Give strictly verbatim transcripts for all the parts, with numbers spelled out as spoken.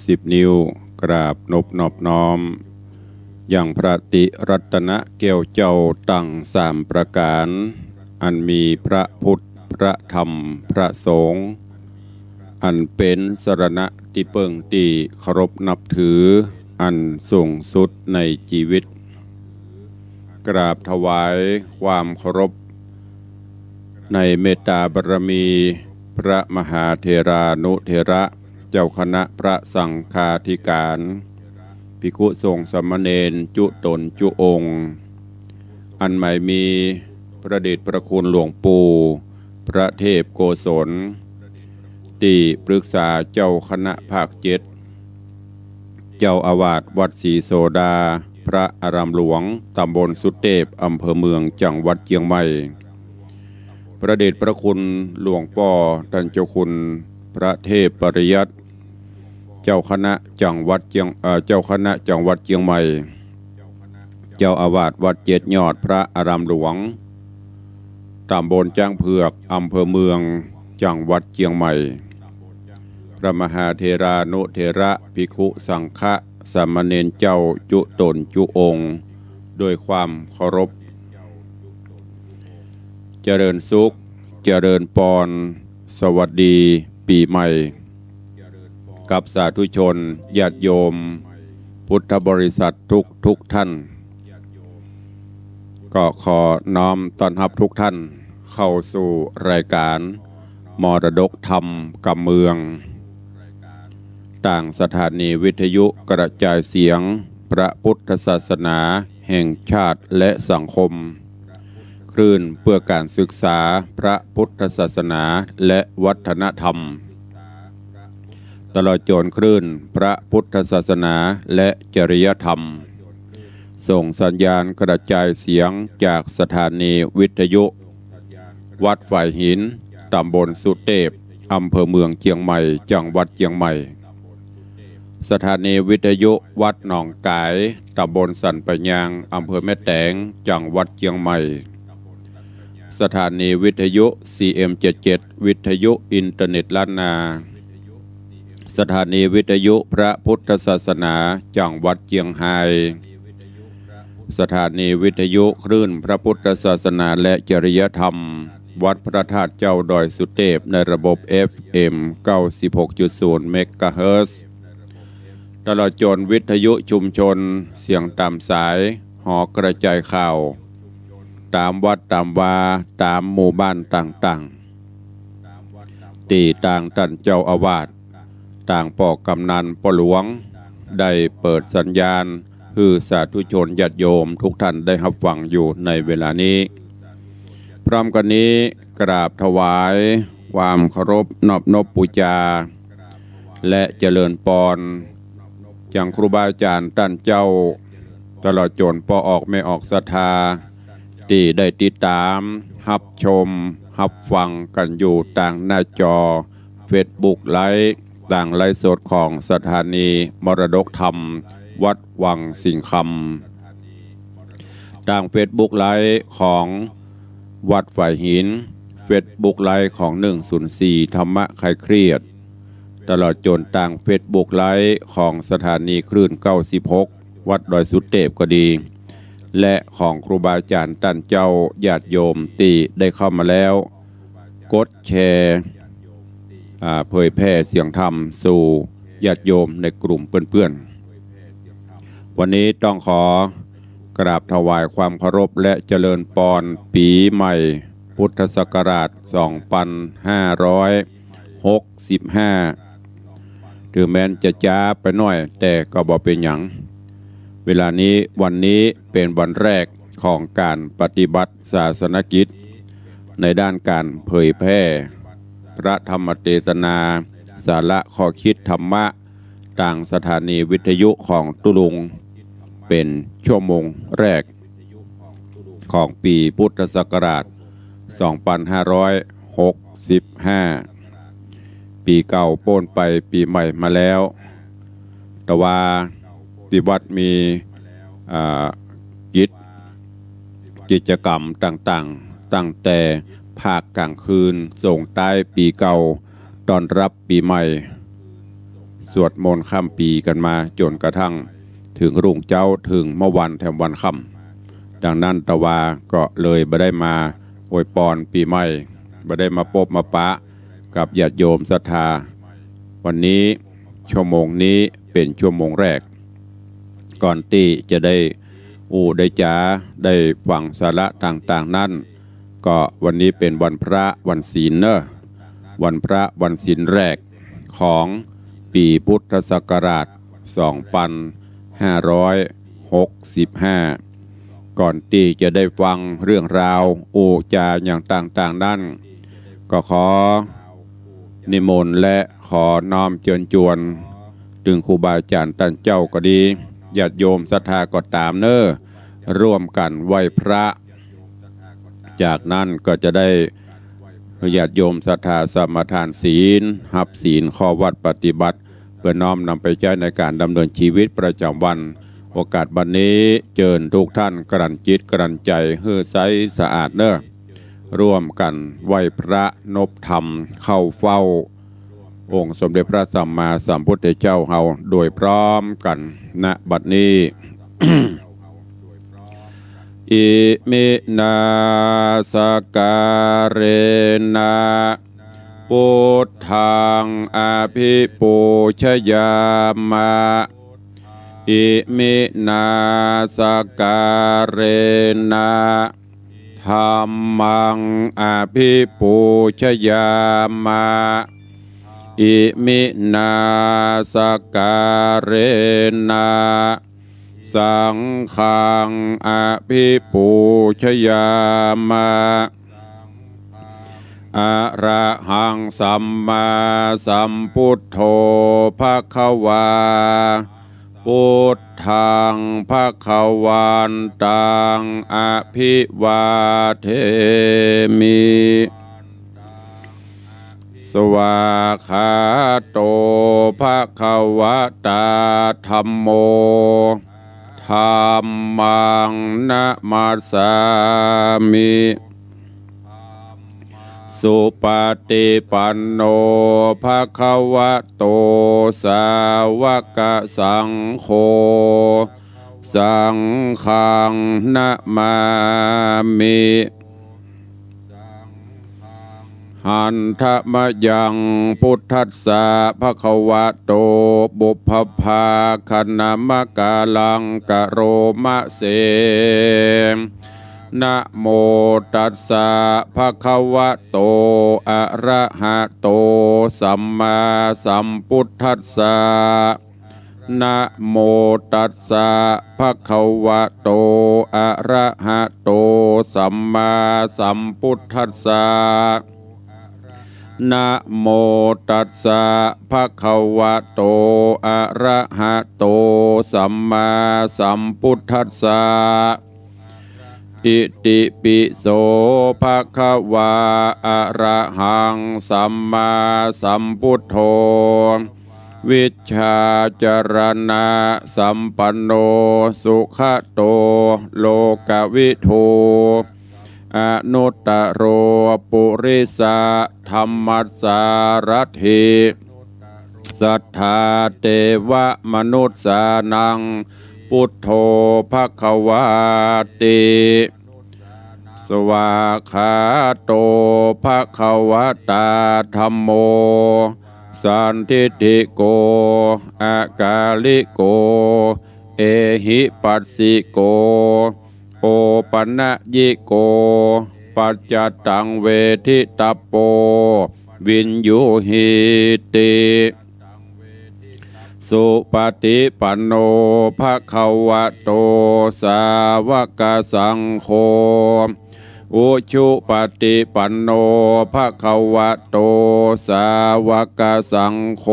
สิบนิ้ว กราบนบนอบน้อม ยังพระติรัตนะแก้วเจ้าตังสามประก๋าน อันมีพระพุทธ พระธรรม พระสงฆ์ อันเป๋นสรณะตี้เปิ้งตี้เคารพนับถืออันสูงสุดในจีวิต กราบถวายความเคารพ ในเมตตาบารมี พระมหาเถรานุเถระ เจ้าคณะพระสังฆาธิการ ภิกขุสงฆ์สามเณรจุ๊ต๋นจุ๊องค์ อันหมายมีพระเดชพระคุณหลวงปู่ พระเทพโกศล ตี้ปรึกษาเจ้าคณะภาคเจ็ด เจ้าอาวาสวัดศรีโสดา พระอารามหลวง ตำบลสุเตพ อำเภอเมือง จังหวัดเจียงใหม่ พระเดชพระคุณหลวงป้อต้านเจ้าคุณพระเทพปริยัติ เจ้าคณะจังหวัดเจียง เอ่อ เจ้าคณะจังหวัดเจียงใหม่ เจ้าอาวาสวัดเจ็ดยอด พระอารามหลวง ตำบลจ๊างเผือก อำเภอเมือง จังหวัดเจียงใหม่ พระมหาเถรานุเถระ ภิกขุสังฆะ สามเณรเจ้าจุ๊ต๋นจุ๊องค์ ด้วยความเคารพ เจริญสุข เจริญปอน สวัสดีปี๋ใหม่ กับสาธุชน ญาติโยม พุทธบริษัททุกทุกท่าน ก็ขอน้อมต้อนฮับทุกท่านเข้าสู่รายก๋านมรดกธรรมกำเมือง ตางสถานีวิทยุกระจายเสียงพระพุทธศาสนาแห่งชาติและสังคม คลื่นเพื่อการศึกษาพระพุทธศาสนาและวัฒนธรรม ตลอดจ๋นคลื่นพระพุทธศาสนาและจริยธรรม ส่งสัญญาณกระจายเสียงจากสถานีวิทยุวัดฝายหิน ตำบลสุเตพ อำเภอเมืองเจียงใหม่ จังหวัดเจียงใหม่ สถานีวิทยุวัดหนองก๋าย ตำบลสันป่ายยาง อำเภอแม่แตง จังหวัดเจียงใหม่ สถานีวิทยุ ซีเอ็มเจ็ดเจ็ด วิทยุอินเทอร์เน็ตล้านนา สถานีวิทยุพระพุทธศาสนาจังหวัดเจียงฮาย สถานีวิทยุคลื่นพระพุทธศาสนาและจริยธรรม วัดพระธาตุเจ้าดอยสุเตพ ในระบบ เอฟเอ็ม เก้าสิบหกจุดศูนย์ เมกะเฮิรตซ์ ตลอดจ๋นวิทยุชุมชนเสียงต๋ามสาย หอกระจายข่าว ต๋ามวัดต๋ามวา ต๋ามหมู่บ้านต่างๆ ตี้ตางต้านเจ้าอาวาส ตางป้อกำนันป้อหลวง ได้เปิดสัญญาณ หื้อสาธุชนญาติโยมทุกท่านได้ฮับฟังอยู่ในเวลานี้ พร้อมกั๋นนี้ กราบถวายความเคารพนอบนบปู๋จา และเจริญปอน ยังครูบาอาจ๋ารย์ต้านเจ้า ตลอดจ๋นป้อออกแม่ออกศรัทธา ตี้ได้ติดต๋าม ฮับชม ฮับฟังกั๋นอยู่ตางหน้าจอ เฟซบุ๊กไลฟ์ ตางไลฟ์สดของสถานีมรดกธรรมวัดวังสิงห์คำ ตางเฟซบุ๊กไลฟ์ของวัดฝายหิน เฟซบุ๊กไลฟ์ของหนึ่งศูนย์สี่ธรรมะคลายเครียด ตลอดจ๋นตางเฟซบุ๊กไลฟ์ของสถานีคลื่นเก้าสิบหก วัดดอยสุเตพก็ดี และของครูบาอาจ๋ารย์ต้านเจ้าญาติโยมตี้ได้เข้ามาแล้ว กดแชร์ อ่า เผยแผ่เสียงธรรมสู่ญาติโยมในกลุ่มเปื้อนๆ วันนี้ต้องขอกราบถวายความเคารพและเจริญปอนปี๋ใหม่พุทธศักราชสองปันห้าร้อยหกสิบห้า เถิงแม้นจะจ๊าไปหน้อย แต่ก็บ่เป๋นหยัง เวลานี้ วันนี้เป๋นวันแรกของก๋านปฏิบัติศาสนกิจ ในด้านก๋านเผยแผ่พระธรรมเตสนา สาระข้อคิดธรรมะ ตางสถานีวิทยุของตุ๊ลุง เป๋นชั่วโมงแรกของปี๋พุทธศักราชสองปันห้าร้อยหกสิบห้า ปี๋เก่าป๊นไป ปี๋ใหม่มาแล้ว แต่ว่าตี้วัดมี อ่า กิจ กิจก๋รรมต่างๆ ตั้งแต่ภาคก๋างคืน ส่งต้ายปี๋เก่า ต้อนฮับปี๋ใหม่ สวดมนต์ข้ามปี๋กั๋นมาจ๋นกระทั่งเถิงรุ่งเจ๊า เถิงเมื่อวานแถมวันค่ำ ดังนั้นตะวาก็เลยบ่ได้มาอวยปอนปี๋ใหม่ บ่ได้มาปบมาปะกับญาติโยมศรัทธา วันนี้ชั่วโมงนี้เป๋นชั่วโมงแรก ก่อนตี้จะได้อู้ได้จ๋า ได้ฟังสาระต่างๆ นั้น ก็วันนี้เป๋นวันพระวันศีลเนาะ วันพระวันศีลแรกของปี๋พุทธศักราชสองปันห้าร้อยหกสิบห้า ก่อนตี้จะได้ฟังเรื่องราวอู้จ๋าอย่างต่างๆ นั้น ก็ขอนิมนต์และขอน้อมเจิญจวน ตึงครูบาอาจ๋ารย์ต้านเจ้าก็ดี ญาติโยมศรัทธาก็ต๋ามเนาะ ร่วมกั๋นไหว้พระ จากนั้นก็จะได้ญาติโยมศรัทธาสมาทานศีล ฮับศีล ข้อวัตรปฏิบัติ เปื้อน้อมนำไปใจ๊ในก๋านดำเนินจีวิตประจ๋ำวัน โอกาสบัดนี้เจิญกู้ต้านกลั่นจิตกลั่นใจ๋หื้อใสสะอาดเนาะ ร่วมกั๋นไหว้พระนบธรรมเข้าเฝ้าองค์สมเด็จพระสัมมาสัมพุทธเจ้าเฮาโดยพร้อมกั๋น ณ บัดนี้ อิมินาสการะนะ พุทธังอภิปูชยามะ อิมินาสการะนะ ธัมมังอภิปูชยามะ อิมินาสการะนะ สังฆังอภิปูชยามะ อะระหังสัมมาสัมพุทโธ ภะคะวา พุทธังภะคะวันตัง อะภิวาเทมิ สวากขาโต ภะคะวะตา ธัมโม ธัมมังนะมัสสามิ สุปะติปันโน ภะคะวะโต สาวกสังโฆ สังฆังนะมามิ หันทะมะยัง พุทธัสสะ ภะคะวะโต ปุพพะภาคะนะมะกาลัง กะโรมะเส นะโมตัสสะ ภะคะวะโต อะระหะโต สัมมาสัมพุทธัสสะ นะโมตัสสะ ภะคะวะโต อะระหะโต สัมมาสัมพุทธัสสะ นะโมตัสสะ ภะคะวะโต อะระหะโต สัมมาสัมพุทธัสสะ อิติปิโส ภะคะวา อะระหัง สัมมาสัมพุทโธ วิชชาจารณะสัมปันโน สุขะโต โลกะวิทู อนุตตะโร ปุริสะธัมมัสสารัตถิ สัทธาเตวะมนุสสานัง พุทโธ ภะคะวาติ สวากขาโต ภะคะวะตา ธัมโม สันทิฏฐิโก อะกาลิโก เอหิปัสสิโก โอปะนะยิโก ปัจจตังเวทิตัปโป วิญญูหีติ สุปะติปันโน ภะคะวะโต สาวกสังโฆ อุจุปะติปันโน ภะคะวะโต สาวกสังโฆ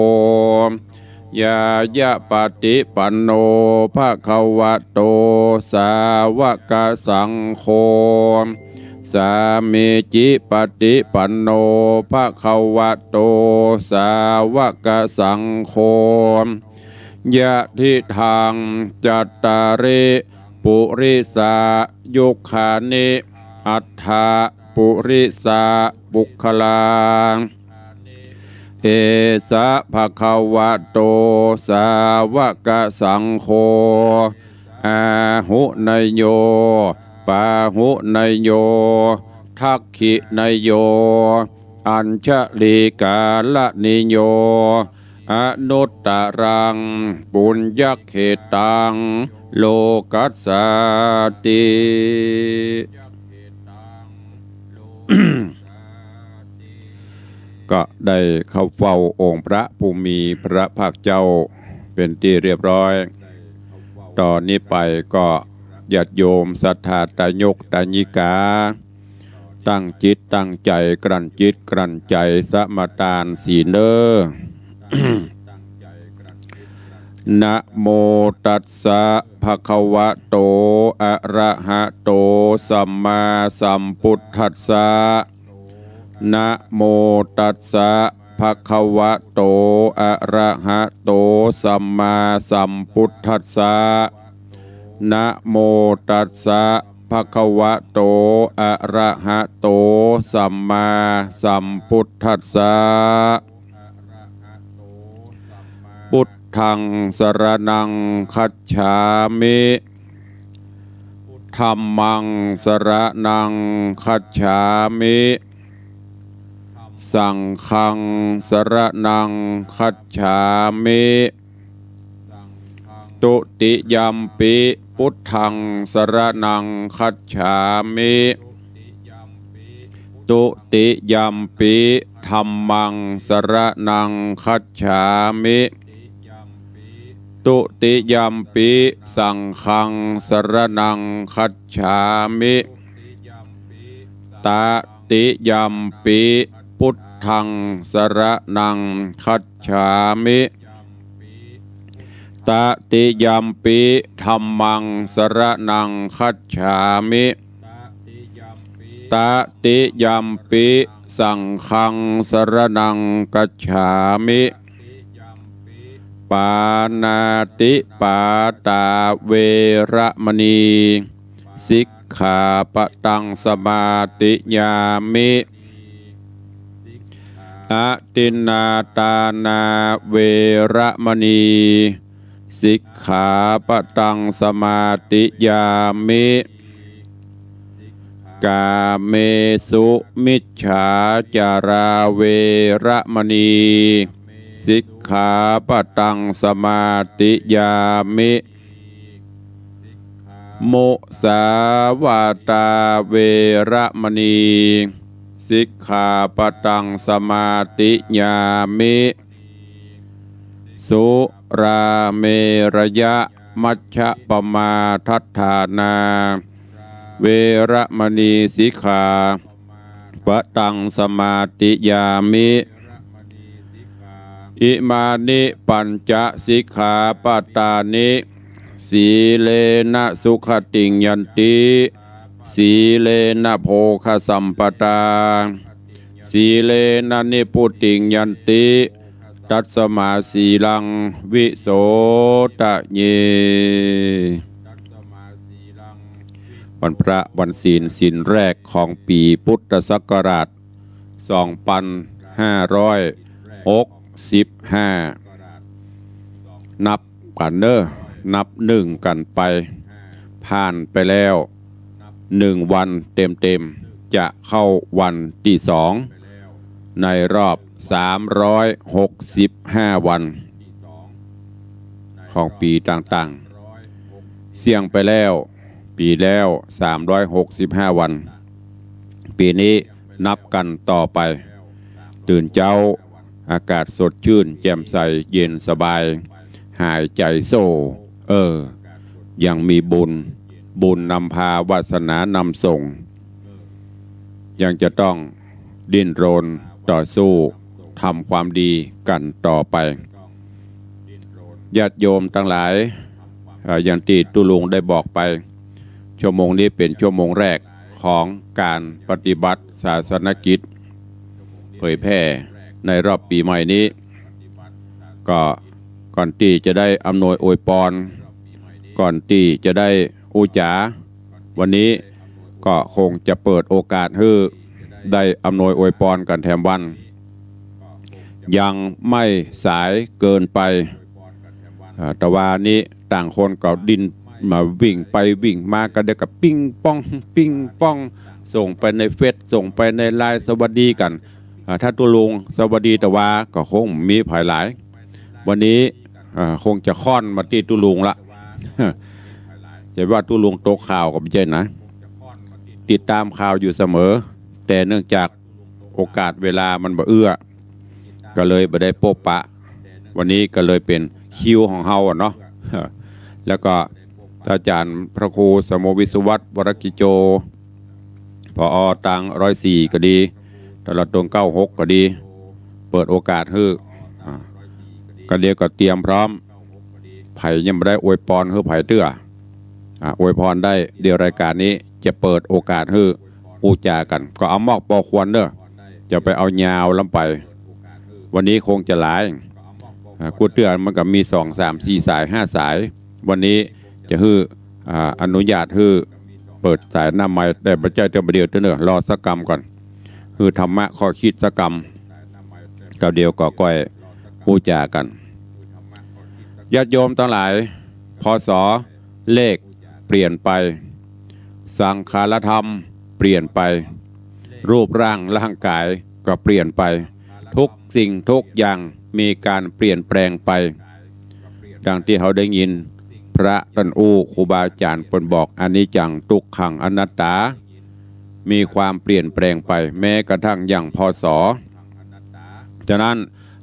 ญาญะปะติปันโน ภะคะวะโต สาวกสังโฆ สามีจิปะติปันโน ภะคะวะโต สาวกสังโฆ ยะทิทัง จัตตาริ ปุริสายุคคานิ อัตถะ ปุริสะ ปุคคลา เอสะ ภะคะวะโต สาวะกะสังโฆ อาหุเนยโย ปาหุเนยโย ทักขิเนยโย อัญชลีกาลนิโย อนุตตรัง ปุญญเขตัง โลกัสสาติ ก็ได้เข้าเฝ้าองค์พระผู้มีพระภาคเจ้าเป็นตี้เรียบร้อย ต่อนี้ไปก็ญาติโยมศรัทธาตายกตายิกา ตั้งจิตตั้งใจ๋กลั้นจิตกลั้นใจ๋สมาตานศีลเน้อ นะโมตัสสะ ภะคะวะโต อะระหะโต สัมมาสัมพุทธัสสะ นะโมตัสสะ ภะคะวะโต อะระหะโต สัมมาสัมพุทธัสสะ นะโมตัสสะ ภะคะวะโต อะระหะโต สัมมาสัมพุทธัสสะ พุทธัง สรณัง คัจฉามิ ธัมมัง สรณัง คัจฉามิ สังฆัง สรณัง คัจฉามิ ตุติยัมปิ พุทธัง สรณัง คัจฉามิ ตุติยัมปิ ธัมมัง สรณัง คัจฉามิ ตุติยัมปิ สังฆัง สรณัง คัจฉามิ ตติยัมปิ พุทธัง สรณัง คัจฉามิ ตติยัมปิ ธัมมัง สรณัง คัจฉามิ ตติยัมปิ สังฆัง สรณัง คัจฉามิ ปาณาติปาตา เวระมะนี สิกขาปะตัง สมาธิยามิ อทินนาทานา เวระมะนี สิกขาปะตัง สมาธิยามิ กาเมสุมิจฉาจารา เวระมะนี สิกขาปะตัง สมาธิยามิ มุสาวาตา เวระมะนี สิกขาปะตัง สมาธิยามิ สุราเมรยะมัชฌะปะมาทัฏฐานา เวระมะนี สิกขาปะตัง สมาธิยามิ อิมานิปัญจะสิกขาปะตานิ สีเลนะสุขติงยันติ สีเลนะโภคสัมปะทา สีเลนะนิพพุติงยันติ ตัสมาสีลัง วิโสทะเย วันพระวันศีล ศีลแรกของปี๋พุทธศักราช สองปันห้าร้อยหกสิบห้า นับกั๋นเน้อ นับนึ่งกั๋นไป ผ่านไปแล้ว หนึ่งวันเต็มๆ จะเข้าวันตี้สอง ในรอบ สามร้อยหกสิบห้า วัน ของปี๋ต่างๆ เสี่ยงไปแล้ว ปี๋แล้ว สามร้อยหกสิบห้า วัน ปี๋นี้นับกั๋นต่อไป ตื่นเจ๊า อากาศสดชื่น แจ่มใส เย็นสบาย หายใจ๋โซ่ เออ ยังมีบุญ บุญนำพา วาสนานำส่ง ยังจะต้องดิ้นรนต่อสู้ ทำความดีกั๋นต่อไป ญาติโยมตังหลาย เอ่อ อย่างตี้ตุ๊ลุงได้บอกไป ชั่วโมงนี้เป๋นชั่วโมงแรกของก๋านปฏิบัติศาสนกิจ เผยแผ่ในรอบปี๋ใหม่นี้ ก็ก่อนตี้จะได้อำนวยอวยปอน ก่อนตี้จะได้อู้จ๋า วันนี้ก็คงจะเปิดโอกาสหื้อได้อำนวยอวยปอนกั๋นแถมวัน ยังไม่สายเกินไป อ่า แต่ว่านี้ต่างคนก็ดิ้นมาวิ่งไปวิ่งมา ก็เดี๋ยวก็ปิ๊งป้อง ปิ๊งป้อง ส่งไปในเฟซ ส่งไปในไลน์ สวัสดีกั๋น อ่า ถ้าตุ๊ลุงสวัสดีตะวาก็คงมีผายหลาย วันนี้ อ่า คงจะค่อนมาตี้ตุ๊ลุงละ จะว่าตุ๊ลุงตกข่าวก็บ่ใจ้นะ ติดต๋ามข่าวอยู่เสมอ แต่เนื่องจากโอกาสเวลามันบ่เอื้อ ก็เลยบ่ได้ปบปะ วันนี้ก็เลยเป๋นคิวของเฮาอะเนาะ แล้วก็อาจ๋ารย์พระครูสมโภชวิศวัตร วรกิจโจ ผอ.ตางร้อยสี่ก็ดี ตลอดตรงเก้าหกก็ดี เปิดโอกาสหื้อ อ่า ก็เดี๋ยวก็เตรียมพร้อม ใผยังบ่ได้อวยปอนหื้อใผเตื้อ อ่า อวยปอนได้ เดี๋ยวรายก๋านนี้จะเปิดโอกาสหื้ออู้จ๋ากั๋น ก็เอามอกปอควรเน้อ จะไปเอายาวล้ำไป วันนี้คงจะหลาย อ่า กู้เตื้อมันก็มีสอง สาม สี่สาย ห้าสาย วันนี้จะหื้อ อ่า อนุญาตหื้อเปิดสายหน้าไมค์ได้บ่ใจ้เตื้อบ่าเดี่ยวเตื้อเน้อ รอสักกำก่อน หื้อธรรมะข้อคิดสักกำ ก็เดี๋ยวก็ก้อยอู้จ๋ากั๋น ญาติโยมตังหลาย พ.ศ. เลขเปลี่ยนไป สังขารธรรมเปลี่ยนไป รูปร่างร่างก๋ายก็เปลี่ยนไป ทุกสิ่งทุกอย่างมีก๋านเปลี่ยนแปลงไป ดังตี้เฮาได้ยินพระต้านอู้ ครูบาอาจ๋ารย์เปิ้นบอก อนิจจัง ทุกขัง อนัตตา มีความเปลี่ยนแปลงไป แม้กระทั่งอย่าง พ.ศ. ฉะนั้น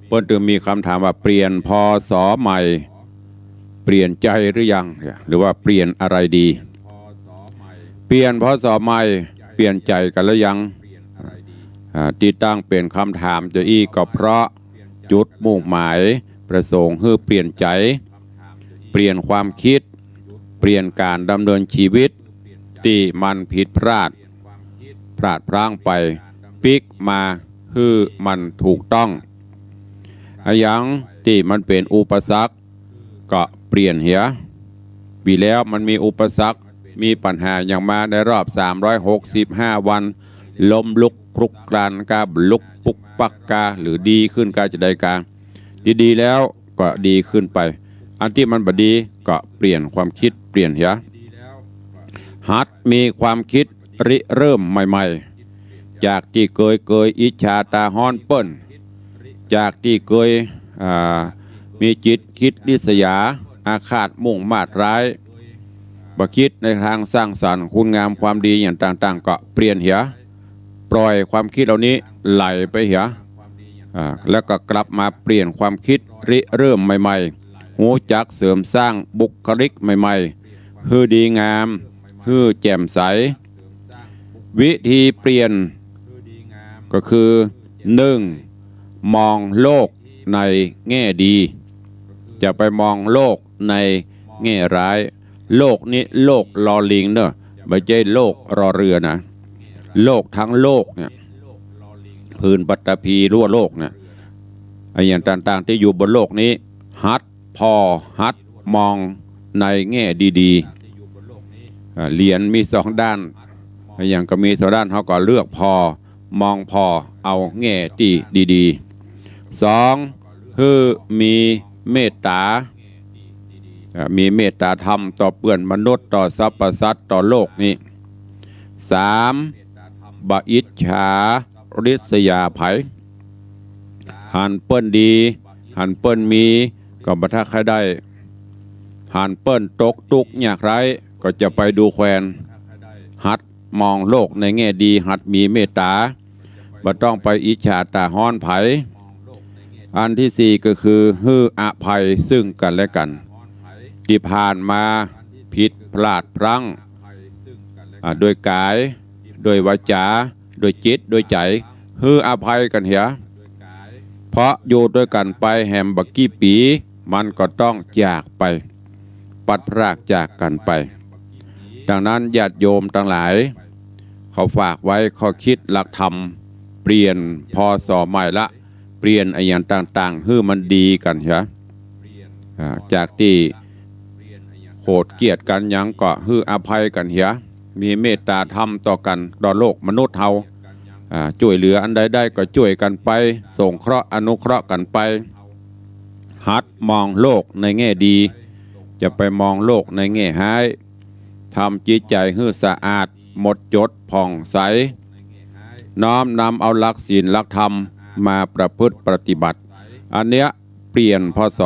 เปิ้นจึงมีกำถามว่า เปลี่ยน พ.ศ. ใหม่ เปลี่ยนใจ๋หรือยัง หรือว่าเปลี่ยนอะไรดี เปลี่ยน พ.ศ. ใหม่ เปลี่ยนใจ๋กั๋นแล้วยัง อ่า ตี้ตั้งเป๋นกำถามจะอี้ก็เพราะจุดมุ่งหมายประสงค์หื้อเปลี่ยนใจ๋ เปลี่ยนความคิด เปลี่ยนก๋านดำเนินชีวิตตี้มันผิดพลาด พลาดพลั้งไป ปิ๊กมาหื้อมันถูกต้อง อะหยังตี้มันเป๋นอุปสรรคก็เปลี่ยนเหีย ปีแล้วมันมีอุปสรรค มีปัญหาหยังมาในรอบสามร้อยหกสิบห้าวัน ล้มลุกคลุกคลานกา บ่ลุกปุ๊กปักกา หรือดีขึ้นกา จะใดกา ตี้ดีแล้วก็ดีขึ้นไป อันตี้มันบ่ดีก็เปลี่ยนความคิดเปลี่ยนเหีย หัดมีความคิดริเริ่มใหม่ๆ จากตี้เกยเกยอิจฉาต๋าฮ้อนเปิ้น จากตี้เกย อ่า มีจิตคิดริษยา อาฆาตมุ่งมาดร้าย บ่คิดในตางสร้างสรรค์คุณงามความดีอย่างต่างๆ ก็เปลี่ยนเหีย ปล่อยความคิดเหล่านี้ไหลไปเหีย อ่า แล้วก็กลับมาเปลี่ยนความคิดริเริ่มใหม่ๆ ฮู้จักเสริมสร้างบุคลิกใหม่ๆ หื้อดีงาม หื้อแจ่มใส วิธีเปลี่ยนก็คือ หนึ่ง มองโลกในแง่ดี อย่าไปมองโลกในแง่ร้าย โลกนี้โลกลอลิงเนอะ บ่ใจ้โลกรอเรือนะ โลกทั้งโลกเนี่ย ผืนปฐพีทั่วโลกเนี่ย อะหยังต่างๆ ตี้อยู่บนโลกนี้ หัดผ่อ หัดมองในแง่ดีๆ อ่า เหรียญมีสองด้าน อะหยังก็มีสองด้าน เฮาก็เลือกผ่อ มองผ่อเอาแง่ตี้ดีๆ สอง หื้อมีเมตต๋า อ่า มีเมตต๋าธรรมต่อเปื้อนมนุษย์ ต่อสรรพสัตว์ ต่อโลกนี้ สาม บ่อิจฉาริษยาใผ หันเปิ้นดี หันเปิ้นมี ก็บ่ทักใค่ได้ หันเปิ้นตกตุ๊กข์ยากไร้ ก็จะไปดูแควน หัดมองโลกในแง่ดี หัดมีเมตต๋า บ่ต้องไปอิจฉาต๋าฮ้อนใผ อันตี้สี่ก็คือ หื้ออภัยซึ่งกั๋นและกั๋น ตี้ผ่านมาผิดพลาดพลั้ง อ่า โดยก๋าย โดยวาจ๋า โดยจิต โดยใจ๋ หื้ออภัยกั๋นเหีย เพราะอยู่ตวยกั๋นไปแหมบ่กี่ปี๋ มันก็ต้องจากไป พลัดพรากจากกั๋นไป ดังนั้นญาติโยมตังหลาย ขอฝากไว้ข้อคิดหลักธรรม เปลี่ยน พ.ศ. ใหม่ละ เปลี่ยนอะหยังต่างๆ หื้อมันดีกั๋นเหีย อ่า จากตี้โขดเคียดกั๋นหยังก็หื้ออภัยกั๋นเหีย มีเมตต๋าธรรมต่อกั๋น ต่อโลกมนุษย์เฮา อ่า จ้วยเหลืออันใดได้ก็จ้วยกั๋นไป สงเคราะห์อนุเคราะห์กั๋นไป หัดมองโลกในแง่ดี จะไปมองโลกในแง่ฮ้าย ทำจิตใจ๋หื้อสะอาด หมดจด ผ่องใส น้อมนำเอาหลักศีลหลักธรรมมาประพฤติปฏิบัติ อันเนี้ยเปลี่ยน พ.ศ.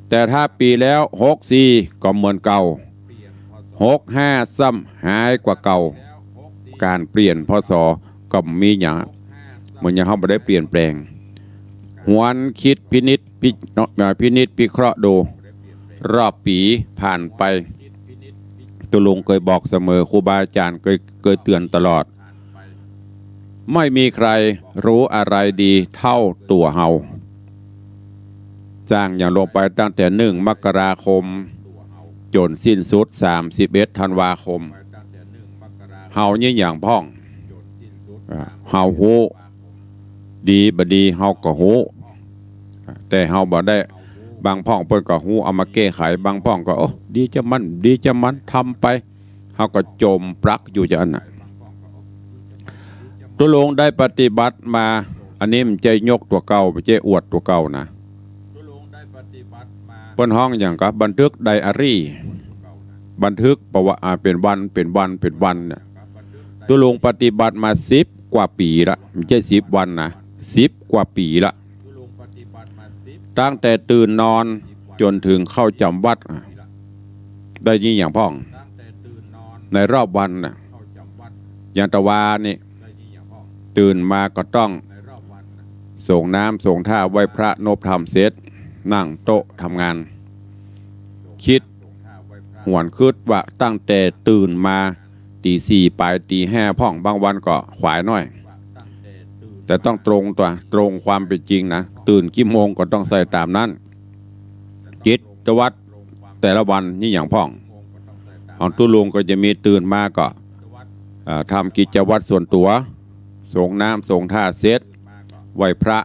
แต่ถ้าปี๋แล้ว หกสี่ ก็เหมือนเก่า หกห้า ซ้ำฮ้ายกว่าเก่า ก๋านเปลี่ยน พ.ศ. ก็บ่มีหยัง เหมือนอย่างเฮาบ่ได้เปลี่ยนแปลง หวนกึ๊ดพินิจพิ เอ่อ พินิจพิเคราะห์ดู รอบปี๋ผ่านไป ตุ๊ลุงเกยบอกเสมอ ครูบาอาจ๋ารย์เกย เกยเตื๋อนตลอด ไม่มีใครฮู้อะไรดีเต้าตั๋วเฮา สร้างหยังลงไปตั้งแต่หนึ่งมกราคม จ๋นสิ้นสุดสามสิบเอ็ดธันวาคม เฮาเยียะหยังพ่อง อ่า เฮาฮู้ ดีบ่ดีเฮาก็ฮู้ แต่เฮาบ่ได้ บางพ่องเปิ้นก็ฮู้เอามาแก้ไข บางพ่องก็ โอ้ ดีจามัน ดีจามัน ทำไป เฮาก็จ๋มปลั๊กอยู่จาอั้นน่ะ ตุ๊ลุงได้ปฏิบัติมา อันนี้บ่ใจ้ยกตั๋วเก่า บ่ใจ้อวดตั๋วเก่านะ เปิ้นฮ้องหยังก็บันทึกไดอารี่ บันทึกประวัติ อ่า เป๋นวัน เป๋นวัน เป๋นวันเนี่ย ตุ๊ลุงปฏิบัติมาสิบกว่าปี๋ละ บ่ใจ้สิบวันนะ สิบกว่าปี๋ละ ตั้งแต่ตื่นนอนจ๋นเถิงเข้าจ๋ำวัด ได้ยินหยังพ่อง ในรอบวันน่ะ อย่างตะวานี่ ตื่นมาก็ต้องสรงน้ำสรงท่าไหว้พระนบธรรมเสร็จ นั่งโต๊ะทำงาน กึ๊ด หวนกึ๊ดว่าตั้งแต่ตื่นมา ตี๋สี่ป๋าย ตี๋ห้าพ่อง บางวันก็ขวายหน้อย แต่ต้องตรงตั๋ว ตรงความเป๋นจริงนะ ตื่นกี่โมงก็ต้องใส่ต๋ามนั้น กิจวัตรแต่ละวันเยียะหยังพ่อง ของตุ๊ลุงก็จะมีตื่นมาก็ เอ่อ ทำกิจวัตรส่วนตั๋ว สรงน้ำสรงท่าเสร็จ ไหว้พระ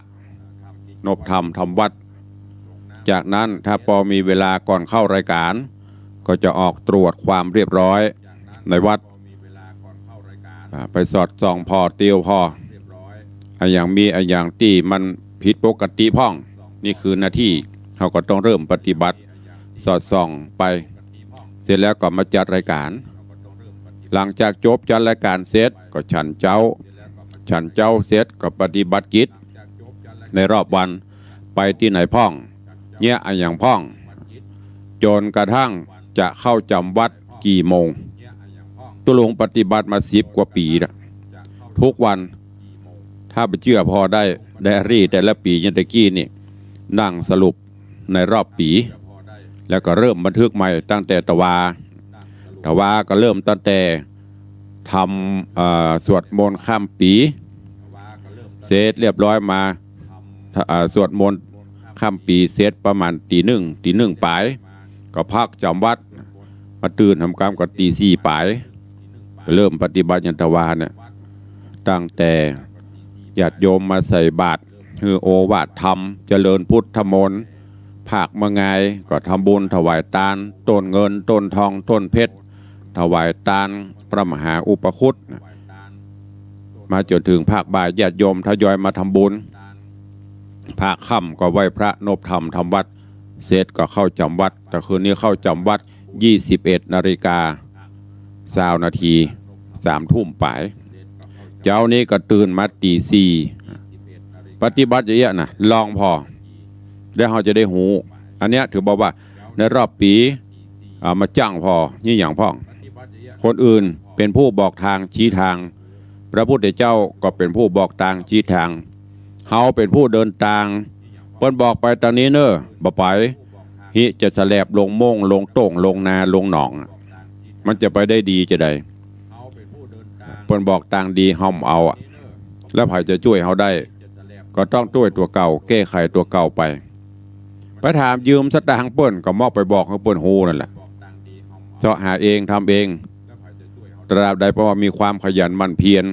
นบธรรมทำวัตร จากนั้นถ้าปอมีเวลาก่อนเข้ารายก๋าน ก็จะออกตรวจความเรียบร้อยในวัด อ่า ไปสอดส่องผ่อเตียวผ่อ อะหยังมีอะหยังตี้มันผิดปกติพ่อง นี่คือหน้าตี้ เฮาก็ต้องเริ่มปฏิบัติ สอดส่องไป เสร็จแล้วก็มาจัดรายก๋าน หลังจากจบจัดรายก๋านเสร็จก็ฉันเจ๊า ฉันเจ๊าเสร็จก็ปฏิบัติกิจในรอบวัน ไปตี้ไหนพ่อง เยียะอะหยังพ่อง จ๋นกระทั่งจะเข้าจ๋ำวัดกี่โมง ตุ๊ลุงปฏิบัติมาสิบกว่าปี๋ละ ทุกวัน ถ้าบ่เจื้อผ่อได้ ไดอารี่แต่ละปี๋อย่างตะกี้นี่ นั่งสรุปในรอบปี๋ แล้วก็เริ่มบันทึกใหม่ตั้งแต่ตะวา ตะวาก็เริ่มตั้งแต่ทำ เอ่อ สวดมนต์ข้ามปี๋ เสร็จเรียบร้อยมา เอ่อ สวดมนต์ข้ามปี๋เสร็จประมาณตี๋นึ่ง ตี๋นึ่งป๋าย ก็พักจ๋ำวัด มาตื่นทำก๋ามก็ตี๋สี่ป๋าย เริ่มปฏิบัติอย่างตะวาเนี่ย ตั้งแต่ญาติโยมมาใส่บาตร หื้อโอวาทธรรม เจริญพุทธมนต์ ภาคเมื่องายก็ทำบุญถวายตาน ต้นเงิน ต้นทอง ต้นเพชร ถวายตานพระมหาอุปคุต มาจ๋นเถิงภาคบ่ายญาติโยมทยอยมาทำบุญ ภาคค่ำก็ไหว้พระนบธรรมทำวัตร เสร็จก็เข้าจ๋ำวัด แต่คืนนี้เข้าจ๋ำวัดยี่สิบเอ็ดนาฬิกาซาวนาที สามทุ่มป๋าย เจ๊านี้ก็ตื่นมาตี๋สี่ ปฏิบัติอย่างเงี้ยนะ ลองผ่อ แล้วเฮาจะได้ฮู้ อันเนี้ยถือบอกว่าในรอบปี๋ อ่า มาจั้งผ่อ เยียะหยังพ่อง คนอื่นเป๋นผู้บอกตางชี้ตาง พระพุทธเจ้าก็เป๋นผู้บอกตางชี้ตาง เฮาเป๋นผู้เดินตาง เปิ้นบอกไปตางนี้เน่อ บ่ไป ฮิจะแสลบลงโม่ง ลงโต้ง ลงนา ลงหนองอะ มันจะไปได้ดีจาใด เปิ้นบอกตางดี เฮาบ่เอาอะ แล้วใผจะจ้วยเฮาได้ ก็ต้องจ้วยตั๋วเก่า แก้ไขตั๋วเก่าไป ไปถามยืมสตางค์เปิ้น ก็มอกไปบอกหื้อเปิ้นฮู้นั่นแหละ เซาะหาเอง ทำเอง ตราบใดเปิ้นว่ามีความขยันหมั่นเพียร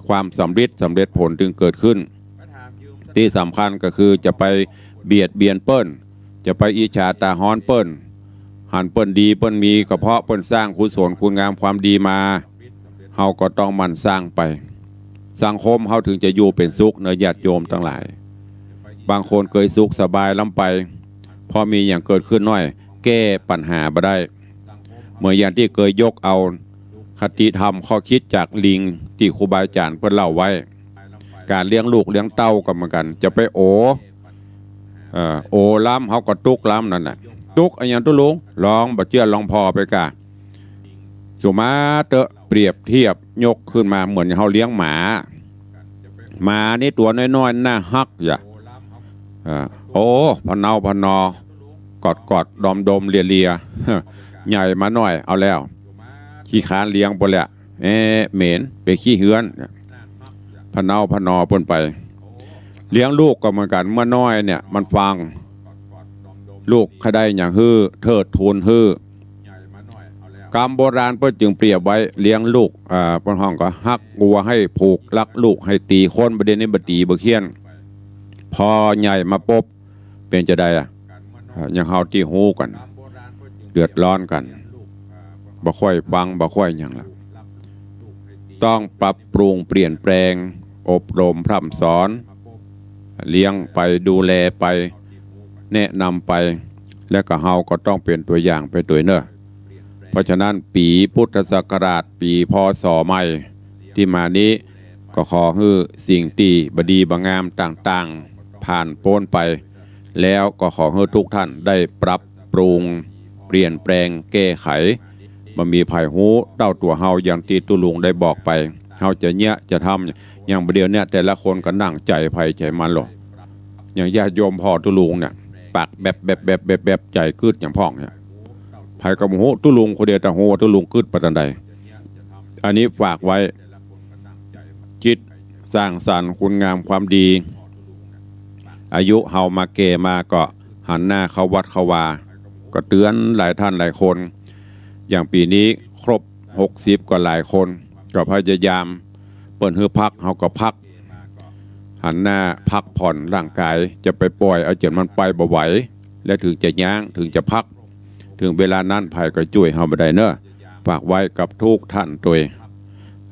ความสำริดสำเร็จผลจึงเกิดขึ้น ตี้สำคัญก็คือจะไปเบียดเบียนเปิ้น จะไปอิจฉาตาฮ้อนเปิ้น หันเปิ้นดีเปิ้นมี ก็เพราะเปิ้นสร้างกุศลคุณงามความดีมา เฮาก็ต้องหมั่นสร้างไป สังคมเฮาถึงจะอยู่เป๋นสุขเนาะ ญาติโยมตังหลาย บางคนเกยสุขสบายล้ำไป พอมีหยังเกิดขึ้นหน้อย แก้ปัญหาบ่ได้ เหมือนอย่างตี้เกยยกเอาคติธรรมข้อคิดจากลิงตี้ครูบาอาจ๋ารย์เปิ้นเล่าไว้ ก๋านเลี้ยงลูกเลี้ยงเต้าก็เหมือนกั๋น จะไปโอ เอ่อ โอล้ำเฮาก็ตุ๊กล้ำนั่นแหละ ตุ๊กอะหยังตุ๊ลุง ลองบ่เจื้อลองผ่อไปก่า สุมาเต๊อะ เปรียบเทียบยกขึ้นมาเหมือนเฮาเลี้ยงหมา หมานี่ตั๋วน้อยๆ น่าฮักอย่า เอ่อ โอ้ พะเนาพะนอ กอดๆ ดมๆ เลียๆ ใหญ่มาหน้อย เอาแล้ว ขี้คร้านเลี้ยงไปแล้ว แอะ เหม็น ไปขี้เฮือน พะเนาพะนอเปิ้นไป เลี้ยงลูกก็เหมือนกั๋น เมื่อน้อยเนี่ยมันฟัง ลูกใค่ได้หยังหื้อ เทิดทูนหื้อ กำโบราณเปิ้นจึงเปรียบไว้ เลี้ยงลูก อ่า เปิ้นฮ้องก็ฮักวัวให้ผูก รักลูกให้ตี คนบ่าเดี่ยวนี้บ่ตีบ่เคี่ยน พอใหญ่มาปุ๊บ เป๋นจาใดอะ อ่า อย่างเฮาตี้ฮู้กั๋น เดือดร้อนกั๋น บ่ค่อยฟัง บ่ค่อยหยังละ ต้องปรับปรุงเปลี่ยนแปลง อบรมพร่ำสอน เลี้ยงไป ดูแลไป แนะนำไป และก็เฮาก็ต้องเป๋นตั๋วอย่างไปตวยเนาะ เพราะฉะนั้นปี๋พุทธศักราช ปี๋ พ.ศ. ใหม่ตี้มานี้ ก็ขอหื้อสิ่งตี้บ่ดีบ่งามต่างๆ ผ่านป๊นไป แล้วก็ขอหื้อทุกท่านได้ปรับปรุง เปลี่ยนแปลง แก้ไข บ่มีใผฮู้เต้าตั๋วเฮา อย่างตี้ตุ๊ลุงได้บอกไป เฮาจะเยียะจะทำ อย่างบ่าเดี่ยวเนี่ยแต่ละคนก็นั่งใจ๋ใผใจ๋มันลอ อย่างญาติโยมผ่อตุ๊ลุงเนี่ย ปากแบ๋บๆๆๆ ใจ๋กึ๊ดอย่างพ่องเนี่ย ใผก็บ่ฮู้ ตุ๊ลุงคนเดียวต่างฮู้ว่าตุ๊ลุงกึ๊ดไปต๋อนใด อันนี้ฝากไว้ จิตสร้างสรรค์คุณงามความดี อายุเฮามาแก่มาก็หันหน้าเข้าวัดเข้าวา ก็เตื๋อนหลายท่านหลายคน อย่างปี๋นี้ครบหกสิบก็หลายคน ก็พยายาม เปิ้นหื้อพัก เฮาก็พัก หันหน้าพักผ่อนร่างกาย จะไปป่อยเอาจ๋นมันไปบ่ไหว และถึงจะย้าง ถึงจะพัก ถึงเวลานั้นใผก็จ้วยเฮาบ่ได้เนาะ ฝากไว้กับทุกท่านตวย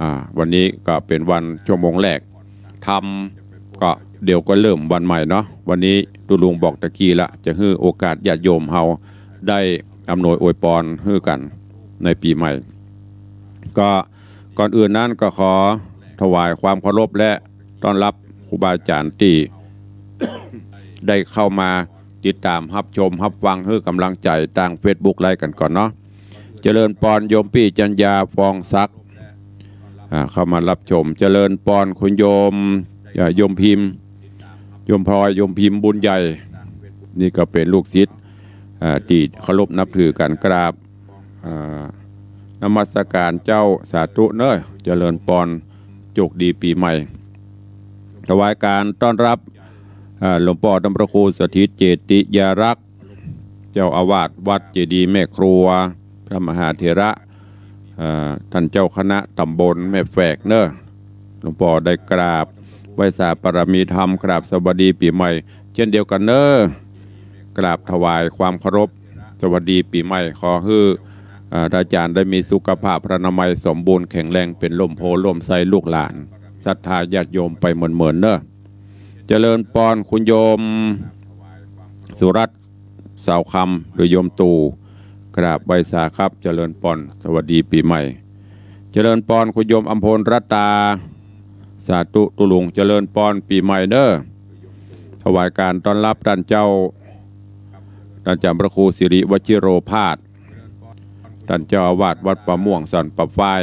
อ่า วันนี้ก็เป๋นวันชั่วโมงแรก ธรรมก็เดี๋ยวก็เริ่มวันใหม่เนาะ วันนี้ตุ๊ลุงบอกตะกี้ละ จะหื้อโอกาสญาติโยมเฮาได้อำนวยอวยปอนหื้อกั๋นในปี๋ใหม่ ก็ก่อนอื่นนั้นก็ขอถวายความเคารพและต้อนรับครูบาอาจ๋ารย์ตี้ได้เข้ามาติดต๋ามฮับชมฮับฟัง หื้อก๋ำลังใจ๋ตางเฟซบุ๊กไลฟ์กั๋นก่อนเนาะ เจริญปอนโยมปี้จัญญา ฟองศักดิ์ อ่า เข้ามาฮับชม เจริญปอนคุณโยม อ่า โยมพิมพ์ โยมพลอย โยมพิมพ์ บุญใหญ่ นี่ก็เป๋นลูกศิษย์ อ่า ตี้เคารพนับถือกั๋น กราบ อ่า นมัสก๋านเจ้า สาธุเนาะ เจริญปอน โจคดีปี๋ใหม่ ถวายก๋านต้อนรับ อ่า หลวงป้อต้านพระครูสถิตเจติยารักษ์ เจ้าอาวาสวัดเจดีย์แม่ครัว พระมหาเถระ เอ่อ ต้านเจ้าคณะต๋ำบลแม่แฝกเนาะ หลวงป้อได้กราบไหว้สาปารมีธรรม กราบสวัสดีปี๋ใหม่ เจ้นเดียวกั๋นเนาะ กราบถวายความเคารพ สวัสดีปี๋ใหม่ ขอหื้อ เอ่อ อาจ๋ารย์ได้มีสุขภาพพรรณนามัยสมบูรณ์แข็งแรง เป๋นร่มโพธิ์ร่มไทรลูกหลาน ศรัทธาญาติโยมไปเมินๆ เนาะ เจริญปอนคุณโยม สุรัตน์ สาวคำ หรือโยมตู่ กราบไหว้สาครับ เจริญปอน สวัสดีปี๋ใหม่ เจริญปอนคุณโยมอำพลรัตตา สาธุตุ๊ลุง เจริญปอนปี๋ใหม่เนาะ ถวายก๋านต้อนรับต้านเจ้า ต้านเจ้าพระครูสิริวชิโรภาส ต้านเจ้าอาวาสวัดป่าม่วงสันป่าฝ้าย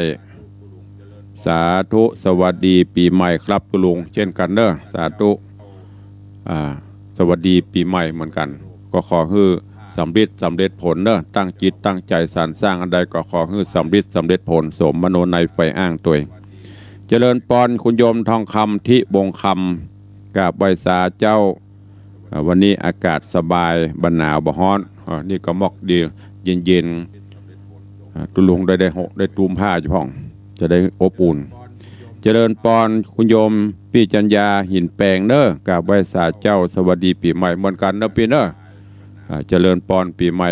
สาธุ สวัสดีปี๋ใหม่ครับตุ๊ลุง เจ้นกั๋นเนาะ สาธุ อ่า สวัสดีปี๋ใหม่เหมือนกั๋น ก็ขอหื้อสำริดสำเร็จผลเนาะ ตั้งจิตตั้งใจ๋สรรสร้างอันใดก็ขอหื้อสำริดสำเร็จผล สมมโนในใฝ่อ้างตวย เจริญปอนคุณโยมทองคำ ทิวงศ์คำ กราบไหว้สาเจ้า อ่า วันนี้อากาศสบาย บ่หนาวบ่ฮ้อน อ่า นี่ก็หมอกดี เย็นๆ อ่า ตุ๊ลุงได้ ได้ห่ม ได้ตุ้มผ้าอยู่พ่อง จะได้อบอุ่น เจริญปอนคุณโยมปี้จัญญาหินแปงเนาะ กราบไหว้สาเจ้า สวัสดีปี๋ใหม่เหมือนกั๋นเนาะปี้เนาะ อ่า เจริญปอนปี๋ใหม่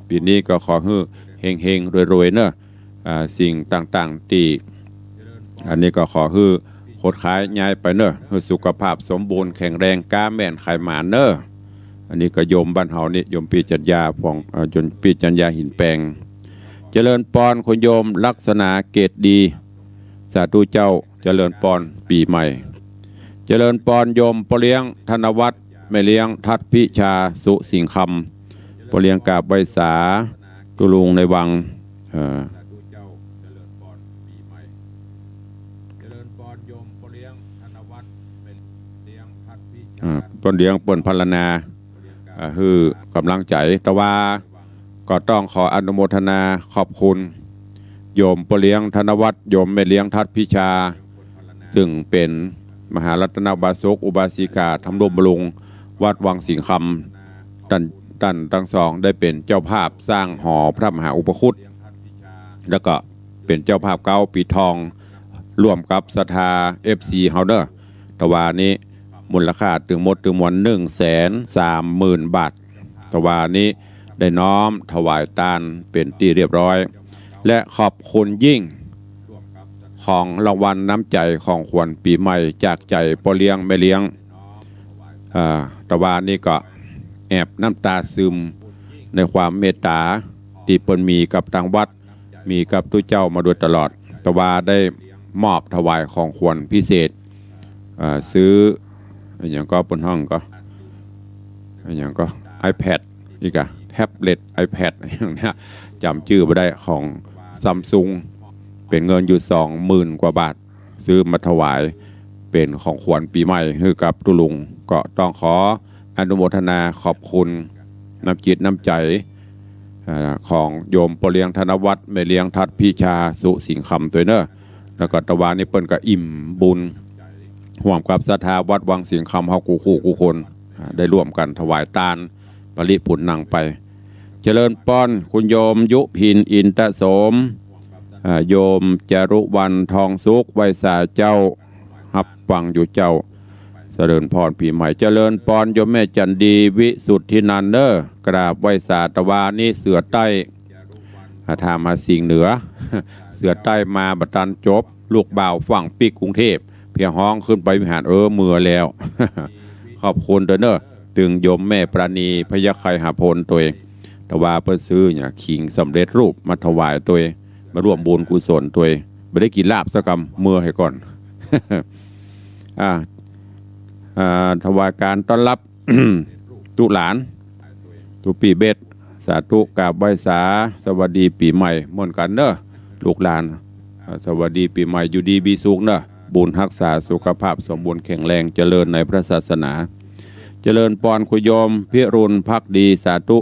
ปี๋นี้ก็ขอหื้อเฮงๆ รวยๆ เนาะ อ่า สิ่งต่างๆ ตี้ อันนี้ก็ขอหื้อ ขดขายย้ายไปเน่อ หื้อสุขภาพสมบูรณ์แข็งแรง ก๊าแม่นขายหมานเน่อ อันนี้ก็โยมบ้านเฮานี่ โยมปี้จันยา ผ่อง เอ่อ โยมปี้จันยา หินแปง เจริญปอน คุณโยมลักษณา เกตดี สาธุเจ้า เจริญปอน ปี๋ใหม่ เจริญปอน โยมป้อเลี้ยง ธนวัฒน์ แม่เลี้ยง ทัศน์พิชา สุสิงห์คำ ป้อเลี้ยงกราบไหว้สา ตุ๊ลุงในวัง เอ่อ อ่า ป้อเลี้ยงเปิ้นพรรณนา อ่า หื้อก๋ำลังใจ๋ แต่ว่าก็ต้องขออนุโมทนาขอบคุณ โยมป้อเลี้ยงธนวัฒน์ โยมแม่เลี้ยงทัศน์พิชา ซึ่งเป๋นมหารัตนอุบาสกอุบาสิกา ธรรมนุบำรุงวัดวังสิงห์คำ ต้าน ต้านตังสองได้เป๋นเจ้าภาพสร้างหอพระมหาอุปคุต แล้วก็เป๋นเจ้าภาพเก๊าปีทอง ร่วมกับศรัทธา เอฟซี เฮาเน่อ ตะวานี้มูลค่าตึงหมดตึงมวล หนึ่งแสนสามหมื่นบาท ตะวานี้ได้น้อมถวายตานเป๋นตี้เรียบร้อย และขอบคุณยิ่ง ของรางวัลน้ำใจ๋ของขวัญปี๋ใหม่จากใจ๋ป้อเลี้ยงแม่เลี้ยง อ่า ตะวานี้ก็แอบน้ำต๋าซึมในความเมตต๋าตี้เปิ้นมีกับตางวัด มีกับตุ๊เจ้ามาโดยตลอด ตะวาได้มอบถวายของขวัญพิเศษ เอ่อ ซื้ออะหยังก็ เปิ้นฮ้องก็ อะหยังก็ ไอแพด อีกอะ แท็บเล็ต ไอแพด อะหยังเนี่ย จ๋ำจื้อบ่ได้ ของซัมซุง เป๋นเงินอยู่สองหมื่นกว่าบาท ซื้อมาถวายเป๋นของขวัญปี๋ใหม่หื้อกับตุ๊ลุง ก็ต้องขออนุโมทนาขอบคุณน้ำจิตน้ำใจ๋ เอ่อ ของโยมป้อเลี้ยงธนวัฒน์ แม่เลี้ยงทัศน์พิชา สุสิงห์คำ ตวยเน่อ แล้วก็ตะวานี้เปิ้นก็อิ่มบุญ ฮ่วมกับศรัทธาวัดวังสิงห์คำเฮากู้คู่กู้คน อ่า ได้ร่วมกั๋นถวายตาน ปริปุณณังไป เจริญปอน คุณโยมยุพิน อินทโสม อ่า โยมจารุวรรณ ทองสุข ไหว้สาเจ้า ฮับฟังอยู่เจ้า เจริญปอนปี๋ใหม่ เจริญปอนโยมแม่จันดี วิสุทธินันท์เน่อ กราบไหว้สา ตะวานี้เสือใต้ อ่า ถ้ามาสิงห์เหนือ เสือใต้มาบ่ตันจบ ลูกบ่าวฝั่งปิ๊กกรุงเทพฯ เพียงฮ้องขึ้นไปวิหาร เออ เมือแล้ว ขอบคุณตวยเน่อ ตึงโยมแม่ปราณี พยัคฆไคหพลตวย ตะวาเปิ้นซื้อเนี่ย ขิงสำเร็จรูปมาถวายตวย มาร่วมบุญกุศลตวย บ่ได้กิ๋นลาบสักกำ เมือเหียก่อน อ่า อ่า ถวายก๋านต้อนฮับ ตุ๊หลาน ตุ๊ปี้เบส สาธุ กราบไหว้สา สวัสดีปี๋ใหม่เหมือนกั๋นเน่อ ลูกหลาน อ่า สวัสดีปี๋ใหม่ อยู่ดีมีสุขเน่อ บุญฮักษาสุขภาพสมบูรณ์แข็งแรง เจริญในพระศาสนา เจริญปอนคุณโยมพิรุณภักดี สาธุ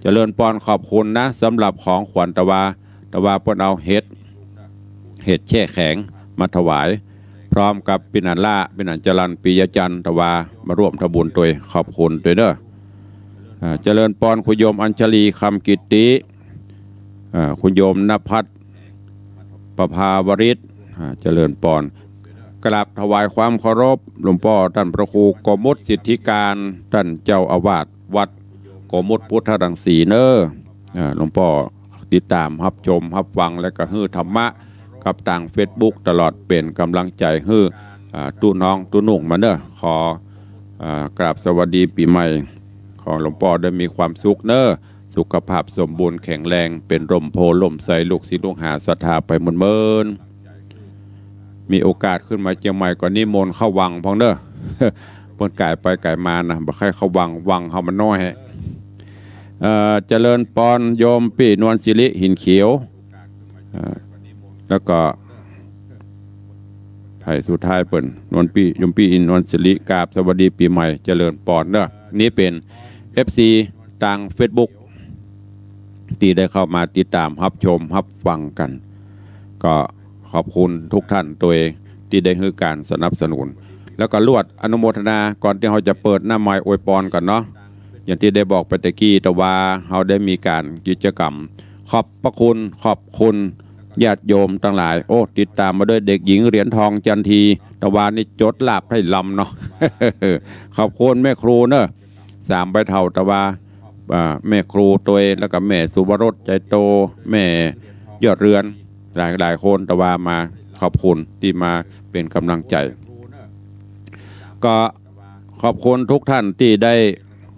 เจริญปอน ขอบคุณนะ สำหรับของขวัญ ตะวา ตะวาเปิ้นเอาเห็ด เห็ดแช่แข็งมาถวาย พร้อมกับปี้หนานล้า ปี้หนานจรัญ ปิยะจันทร์ ตะวามาร่วมทำบุญตวย ขอบคุณตวยเน่อ อ่า เจริญปอนคุณโยมอัญชลี คำกิตติ อ่า คุณโยมณภัทร ประภาวริศ อ่า เจริญปอน กราบถวายความเคารพหลวงป้อต้านพระครูโกมลสิทธิการ ต้านเจ้าอาวาสวัดโกมลพุทธรังสีเน่อ อ่า หลวงป้อติดต๋ามฮับชมฮับฟัง และก็หื้อธรรมะกับตางเฟซบุ๊กตลอด เป๋นก๋ำลังใจ๋หื้อ อ่า ตุ๊น้องตุ๊นุ่งมาเน่อ ขอ อ่า กราบสวัสดีปี๋ใหม่ ขอหลวงป้อได้มีความสุขเน่อ สุขภาพสมบูรณ์แข็งแรง เป๋นร่มโพธิ์ร่มไทร ลูกศิษย์ลูกหาศรัทธาไปเมินๆ มีโอกาสขึ้นมาเจียงใหม่ก็นิมนต์เข้าวังพ่องเน่อ เปิ้นก๋ายไปก๋ายมานะ บ่ใค่เข้าวัง วังเฮามันน้อย เอ่อ เจริญปอนโยมปี้นวลสิริ หินเขียว เอ่อ แล้วก็ ไผสุดท้ายเปิ้น นวลปี้ โยมปี้นวลสิริ กราบสวัสดีปี๋ใหม่ เจริญปอนเน่อ นี่เป๋น เอฟซี ตางเฟซบุ๊ก ตี้ได้เข้ามาติดต๋ามฮับชมฮับฟังกั๋น ก็ขอบคุณทุกท่านตวยตี้ได้หื้อก๋านสนับสนุน แล้วก็ลวดอนุโมทนาก่อนตี้เฮาจะเปิดน้ำไหว้อวยปอนกั๋นเนาะ อย่างตี้ได้บอกไปตะกี้ ตะวาเฮาได้มีก๋านกิจกรรม ขอบพระคุณ ขอบคุณญาติโยมตังหลาย โอ้ ติดต๋ามมาด้วยเด็กหญิงเหรียญทองจันที ตะวานี่จดลาภไถ่ลำเนาะ ขอบคุณแม่ครูเน่อ สามใบเฒ่า ตะวา อ่า แม่ครูตวย แล้วก็แม่สุวรส ใจโต แม่ยอดเรือน หลายๆ คน ตะวามา ขอบคุณตี้มาเป๋นก๋ำลังใจ๋ ก็ขอบคุณกู้ต้านตี้ได้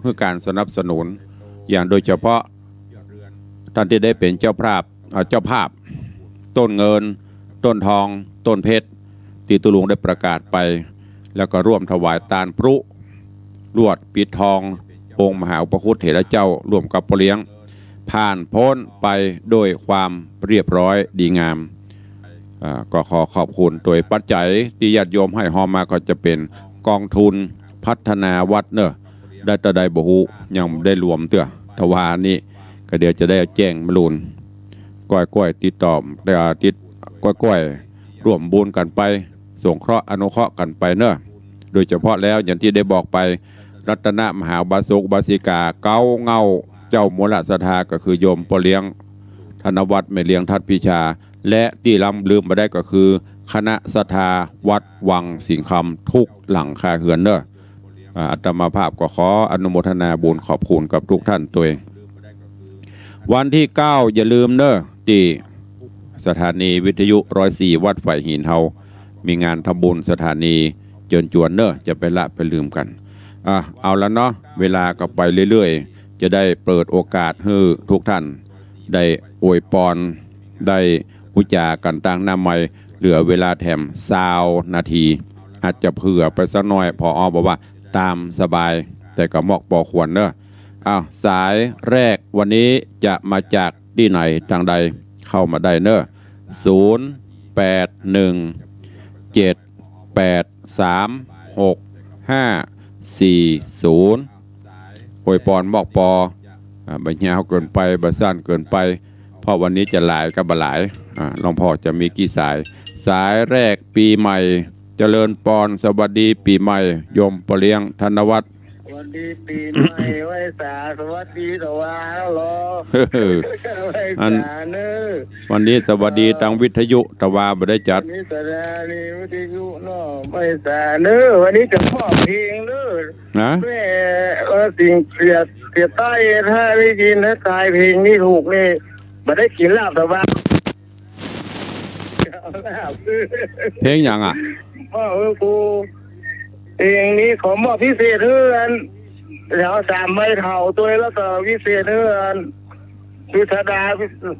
หื้อก๋านสนับสนุน อย่างโดยเฉพาะต้านตี้ได้เป๋นเจ้าภาพ เอ่อ เจ้าภาพ ต้นเงิน ต้นทอง ต้นเพชร ตี้ตุ๊ลุงได้ประกาศไป แล้วก็ร่วมถวายตานปรุ ลวดปิดทององค์มหาอุปคุตเถระเจ้า ร่วมกับป้อเลี้ยง ผ่านป๊นไปโดยความเรียบร้อยดีงาม อ่า ก็ขอขอบคุณโตยปัจจัยตี้ญาติโยมหื้อฮอมมา ก็จะเป๋นกองทุนพัฒนาวัดเนาะ ได้เต้าใดบ่ฮู้ ยังบ่ได้รวมเตื้อ ทว่านี้ก็เดี๋ยวจะได้แจ้งมะลุน ก้อยๆ ติดต่อ อ่า ติด ก้อยๆ ร่วมบุญกั๋นไป สงเคราะห์อนุเคราะห์กั๋นไปเนาะ โดยเฉพาะแล้วอย่างตี้ได้บอกไป รัตนมหาอุบาสกอุบาสิกาเก๊าเหง้า เจ้ามูลศรัทธาก็คือโยมป้อเลี้ยงธนวัฒน์ แม่เลี้ยงทัดพิชา และตี้ล้ำลืมบ่ได้ก็คือคณะศรัทธาวัดวังสิงห์คำทุกหลังคาเฮือนเนาะ อ่า อาตมาภาพก็ขออนุโมทนาบุญขอบคุณกับกู้ต้านโตย วันตี้เก้าอย่าลืมเนาะ ตี้สถานีวิทยุร้อยสี่วัดฝายหินเฮา มีงานทำบุญสถานีเจิญจวนเนาะ จะไปละไปลืมกั๋น อ่ะ เอาละเนาะ เวลาก็ไปเรื่อยๆ จะได้เปิดโอกาสหื้อกู้ต้านได้อวยปอน ได้อู้จ๋ากั๋นตางหน้าไมค์ เหลือเวลาแถมซาวนาที อาจจะเผื่อไปสักหน้อย ผอ.บอกว่าต๋ามสบาย แต่ก็มอกปอควรเนาะ อ้าว สายแรกวันนี้จะมาจากตี้ไหนตางใด เข้ามาได้เนาะ ศูนย์ แปด หนึ่ง เจ็ด แปด สาม หก ห้า สี่ ศูนย์ อวยปอนมอกปอ อ่า บ่ยาวเกิ๋นไป บ่สั้นเกิ๋นไป เพราะวันนี้จะหลายก็บ่หลาย อ่า หลวงพ่อจะมีกี่สาย สายแรกปี๋ใหม่ เจริญปอน สวัสดีปี๋ใหม่ โยมป้อเลี้ยงธนวัฒน์ สวัสดีปี๋ใหม่ ไหว้สา สวัสดีตะวาเนาะ ไหว้สาเนาะ วันนี้สวัสดีตางวิทยุ ตะวาบ่ได้จัด วันนี้สถานีวิทยุเนาะ ไหว้สาเนาะ วันนี้จะมอบเพลงเนาะ ฮะ แม่ เออ สิ่งเสีย เสียใต้ ถ้าได้ยินนะ ทายเพลงนี้ถูกนี่ บ่ได้กิ๋นลาบตะวา เพลงหยังอะ มอบหื้อกู เพลงนี้ขอมอบพิเศษหื้ออัน เดี๋ยวสามใบเถาโตย แล้วก็พิเศษหื้ออัน สุชาดา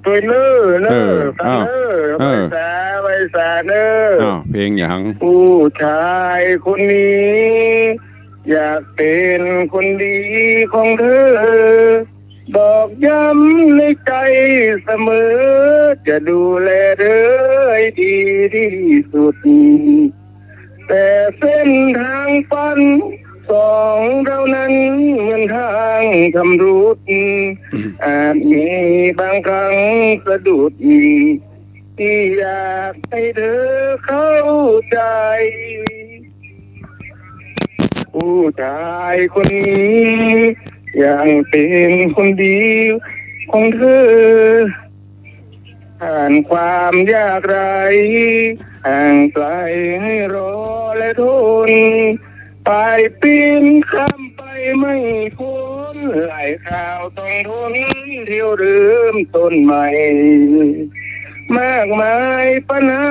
โตยเนาะ เนาะ เออ ฟังเนาะ อ้าว เออ ไหว้สา ไหว้สาเนาะ อ้าว เพลงหยัง ผู้ชายคนนี้ อยากเป๋นคนดีของเธอ บอกย้ำในใจเสมอ จะดูแลเธอให้ดีที่สุด แต่เส้นทางฝันสองเรานั้นเหมือนทางชำรุด อาจมีบางครั้งสะดุด ที่อยากให้เธอเข้าใจ ผู้ชายคนนี้ยังเป็นคนดีของเธอ ผ่านความยากไร้ ห่างไกลให้รอและทน ปลายปีนข้ามไปไม่พ้น หลายคราวต้องทนเที่ยวเริ่มต้นใหม่ มากมายปัญหา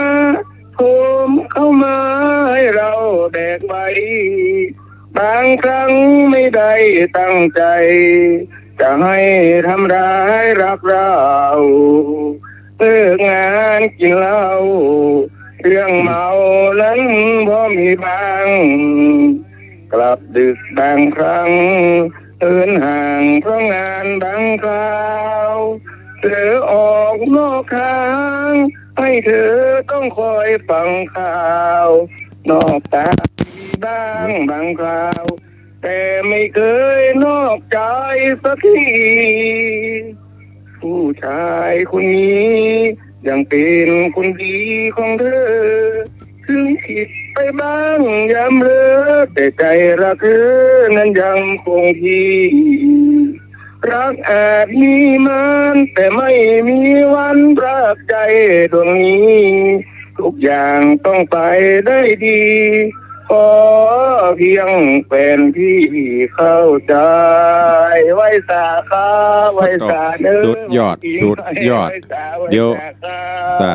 โถมเข้ามาให้เราแบกไว้ บางครั้งไม่ได้ตั้งใจ จะให้ทำร้ายรักเรา เลิกงานกินเหล้า เรื่องเมานั้นพอมีบ้าง กลับดึกบางครั้ง เหินห่างเพราะงานบางคราว เผลอออกนอกทาง ให้เธอต้องคอยฟังข่าว นอกตาบ้างบางคราว แต่ไม่เคยนอกใจสักที ผู้ชายคนนี้ยังเป็นคนดีของเธอ ถึงผิดไปบ้างยามเผลอ แต่ใจรักเธอนั้นยังคงที่ รักอาจมีมาน แต่ไม่มีวันพรากใจดวงนี้ ทุกอย่างต้องไปได้ดี ขอเพียงแฟนพี่เข้าใจ ไหว้สาขา ไหว้สาเด้อ สุดยอด สุดยอด ไหว้สา ไหว้สา เดี๋ยว สา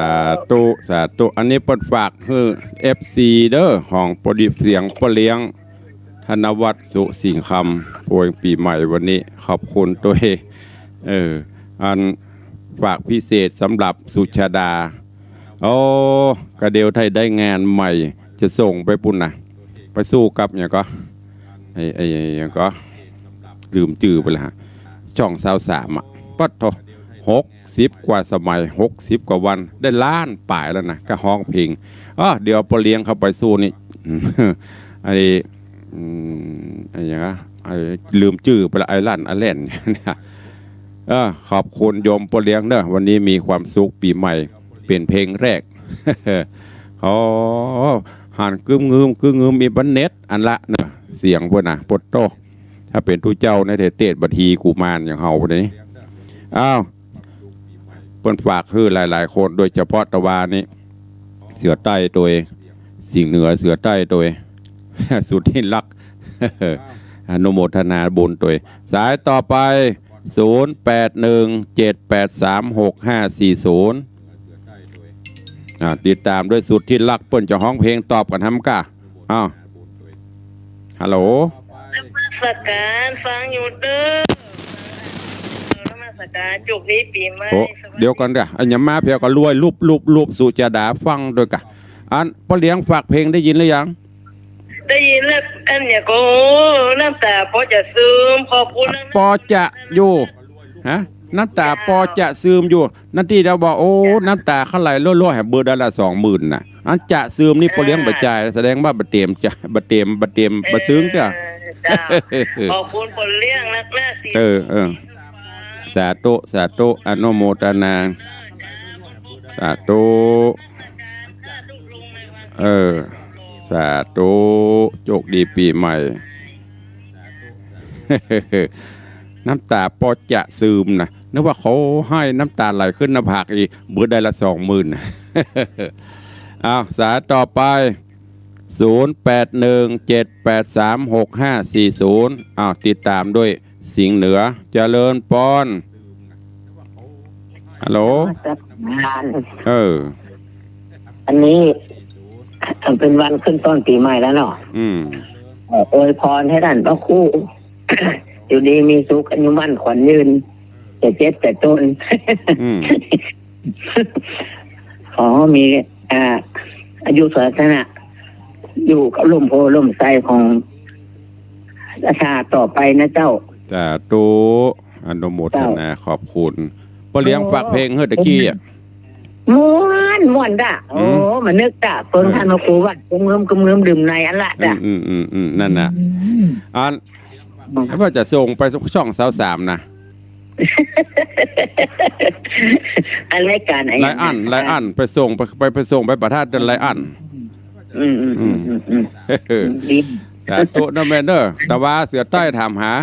ธุ สาธุ อันนี้เปิ้นฝากหื้อ เอฟซี เด้อ ของป้อเลี้ยง เสียงป้อเลี้ยง ธนวัฒน์ สุสิงห์คำ อวยปีใหม่วันนี้ ขอบคุณตวย เออ อันฝากพิเศษสำหรับสุชาดา โอ้ กะเดี๋ยวถ้าได้งานใหม่ จะส่งไปปู้นนะ ไปสู้กับหยังก่อ ไอ้ ไอ้ ไอ้หยังก่อ ลืมจื้อไปแล้วฮะ ช่องซาวสามอะ ปั๊ดโธ่ หกสิบกว่าสมัย หกสิบกว่าวัน ได้ล้านปลายแล้วนะ กะฮ้องเพลง อ้อ เดี๋ยวป้อเลี้ยงเข้าไปสู้นี่ ไอ้ อืม ไอ้หยังอะ ไอ้ ลืมจื้อไปละ ไอ้ลั่น ไอ้แล่น เออ ขอบคุณโยมป้อเลี้ยงเนอะ วันนี้มีความสุขปีใหม่ เป๋นเพลงแรก อ๋อ หันกึ๊มงืม กึ๊มงืม มีบ่เน็ต อันละเนอะ เสียงเปิ้นนะ ปะโธ่ ถ้าเป๋นตุ๊เจ้าในเทศน์บัดฮีกุมารอย่างเฮานี่ อ้าว เปิ้นฝากหื้อหลายๆ คน โดยเฉพาะตะวานี้ เสือใต้ตวย สิงห์เหนือ เสือใต้ตวย สุดที่รัก อนุโมทนาบุญตวย สายต่อไป ศูนย์แปดหนึ่งเจ็ดแปดสามหกห้าสี่ศูนย์ อ่า ติดต๋ามด้วยสุดที่รัก เปิ้นจะฮ้องเพลงตอบกั๋นหำก้า อ้าว ฮัลโหล นมัสการ ฟังอยู่เด้อ นมัสการ โจคดีปี๋ใหม่ โอ้ สวัสดี เดี๋ยวก่อนเด้อ อันหยังมาเผียก็รวย ลุบ ลุบ ลุบ สุจาดา ฟังตวยก่า อันป้อเลี้ยงฝากเพลงได้ยินหรือยัง ได้ยินแล้ว อันเนี่ยก็ โอ้ น้ำต๋าปอจะซึม ขอบคุณนะ ปอจะอยู่ ฮะ น้ำต๋าปอจะซึมอยู่ นั่นตี้เฮาบอก โอ้ น้ำต๋าข้าไหลล้วยๆ หื้อเบิดได้ละสองหมื่นน่ะ อันจะซึมนี่ป้อเลี้ยงบ่จ่าย แสดงว่าบ่เตรียมจะ บ่เตรียม บ่เตรียม บ่ตึงจ้ะ เออ เจ้า ขอบคุณป้อเลี้ยงนักหนา เออ เออ สาธุ สาธุ อนุโมทนา สาธุ เออ สาธุ โจคดีปี๋ใหม่ น้ำต๋าปอจะซึมนะ นึกว่าเขาหื้อน้ำต๋าไหลขึ้นหน้าผากอีก เบิดได้ละสองหมื่น อ้าว สายต่อไป ศูนย์แปดหนึ่งเจ็ดแปดสามหกห้าสี่ศูนย์ อ้าว ติดต๋ามด้วย สิงห์เหนือ เจริญปอน ฮัลโหล นมัสการ เออ อันนี้เป๋นวันขึ้นต้นปี๋ใหม่แล้วเนาะ อืม เอ่อ อวยพรหื้อต้านพระครู อยู่ดีมีสุข อายุมั่นขวัญยืน อย่าเจ็บอย่าจน อืม ขอมี อ่า อายุสุขะ อยู่กับร่มโพธิ์ร่มไทรของราชาต่อไปนะเจ้า สาธุ อนุโมทนา เจ้า ขอบคุณ ป้อเลี้ยงฝากเพลงหื้อตะกี้อะ ม่วน ม่วนจ้ะ อืม โอ้ มานึกจ้ะ เพิ่ง เออ ท่านพระครูวัดกึมเงิมกึมเงิมดื่มในอันละจ้ะ อืม อืม อืม อืม นั่นน่ะ อืม อัน อืม แล้วว่าจะส่งไปช่องซาวสามนะ อันรายการไอ้ ไลอัน ไลอัน ไปส่ง ไป ไป ไปส่งไปประทานไลอัน อืม อืม อืม อืม อืม อืม เออ ดี สาธุนะแม่เนอะ ตะวาเสือใต้ถามหา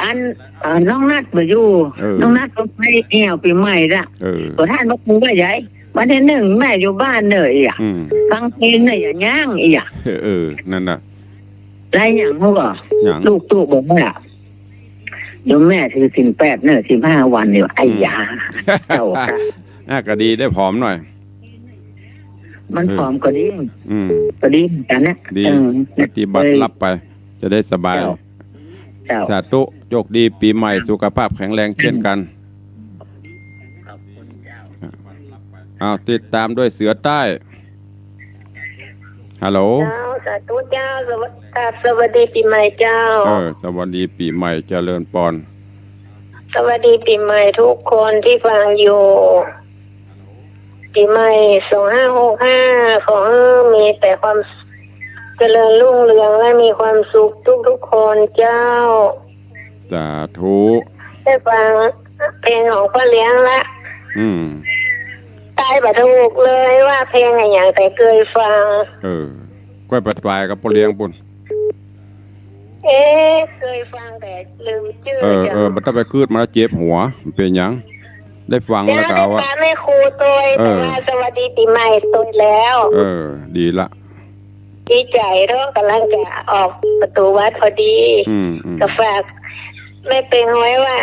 อัน เอ่อ น้องนัดบ่อยู่ เออ น้องนัดก็ไปแอ่วปี๋ใหม่ละ เออ ประทานพระครูว่าใหญ่ วันที่หนึ่งแม่อยู่บ้านเน่ออีกอะ อืม ฟังเพลงเน่ออย่าย้างอีกอะ เออ เออ นั่นน่ะ ได้หยังฮู้บ่ หยัง ลูกตุ๊บอกว่า โยมแม่ถือศีลแปดเน่อ สิบห้าวันอยู่ ไอ้ยา อืม เจ้าค่ะ อ่ะ ก็ดีได้ผอมหน่อย มัน เออ ผอมก็ดี อืม ก็ดีเหมือนกันนะ ดี เออ ปฏิบัติ เออ รับไป จะได้สบาย เจ้า เจ้า สาธุ โชคดีปี๋ใหม่ สุขภาพแข็งแรงเช่นกัน ขอบคุณเจ้า อ้าว ติดต๋ามด้วยเสือใต้ ฮัลโหล เจ้า สาธุเจ้า สวัสดี กราบสวัสดีปี๋ใหม่เจ้า เออ สวัสดีปี๋ใหม่ เจริญปอน สวัสดีปี๋ใหม่ทุกคนตี้ฟังอยู่ ปี๋ใหม่สองห้าหกห้า ขอหื้อมีแต่ความเจริญรุ่งเรืองและมีความสุขทุกๆ คนเจ้า สาธุ ได้ฟังเพลงของป้อเลี้ยงละ อืม ตายบ่ถูกเลยว่าเพลงอะหยัง แต่เกยฟัง เออ ก้อยไปตายกับป้อเลี้ยงปู้น เอ๊ะ เกยฟังแต่ลืมจื้อ เออ เจ้า เออ บ่ต้องไปกึ๊ดมันแล้วเจ็บหัว มันเป๋นหยัง ได้ฟังแล้วก็เอาอะ เจ้า ได้ฟังแม่ครูตวย เออ แต่ว่าสวัสดีปี๋ใหม่ตวยแล้ว เออ ดีละ ดีใจ๋เนาะ ก๋ำลังจะออกประตู๋วัดพอดี อืม อืม ก็ฝากแม่เปงไว้ว่า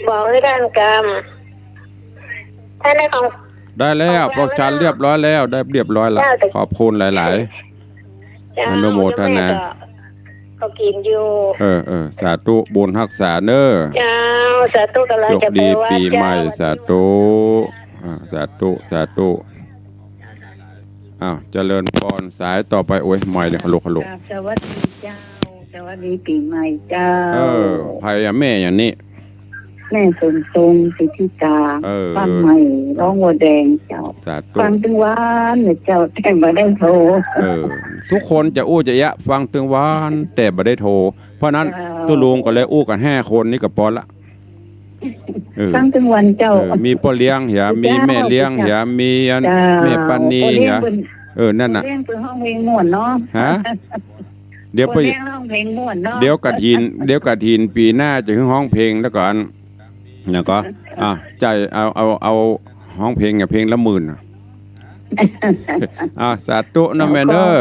บอกหื้อต้านกำ ต้านได้ของ ได้แล้ว ของ พวกฉันเรียบร้อยแล้ว ได้เรียบร้อยละ เจ้า ขอบคุณหลายๆ เจ้า อนุโมทนา เดี๋ยวแม่ก็ ก็กิ๋นอยู่ เออ เออ สาธุ บุญฮักษาเน้อ เจ้า สาธุ ก๋ำลังจะไปวัด โชคดีปี๋ใหม่ เจ้า สาธุ อ่า สาธุ สาธุ อ้าว เจริญปอน สายต่อไป โอ๊ย ไมค์เนี่ย ฮัลโหล ฮัลโหล กราบสวัสดีเจ้า สวัสดีปี๋ใหม่เจ้า เออ ใผอะ แม่หยังนี่ แม่สมทรง สิทธิกา เออ บ้านใหม่ ร้องวัวแดงเจ้า สาธุ ฟังตึงวันเนี่ยเจ้า แต่บ่ได้โทร เออ ทุกคนจะอู้จะเยียะ ฟังตึงวัน แต่บ่ได้โทร เพราะนั้น เจ้า ตุ๊ลุงก็เลยอู้กั๋นห้าคนนี่ก็ปอละ เออ ฟังตึงวันเจ้า เออ มีป้อเลี้ยงเหีย มีแม่เลี้ยงเหีย มีอัน เจ้า แม่ปานีเหีย ป้อเลี้ยงเปิ้น เออ นั่นน่ะ ป้อเลี้ยงเปิ้นฮ้องเพลงม่วนเนาะ ฮะ เดี๋ยวไป ป้อเลี้ยงฮ้องเพลงม่วนเนาะ เดี๋ยวกฐิน เดี๋ยวกฐินปี๋หน้าจะหื้อฮ้องเพลงแล้วก่อน แล้วก็ อ่ะ ใจ๋ เอา เอา เอาฮ้องเพลงอะ เพลงละหมื่นอะ อ่ะ สาธุนะแม่เน้อ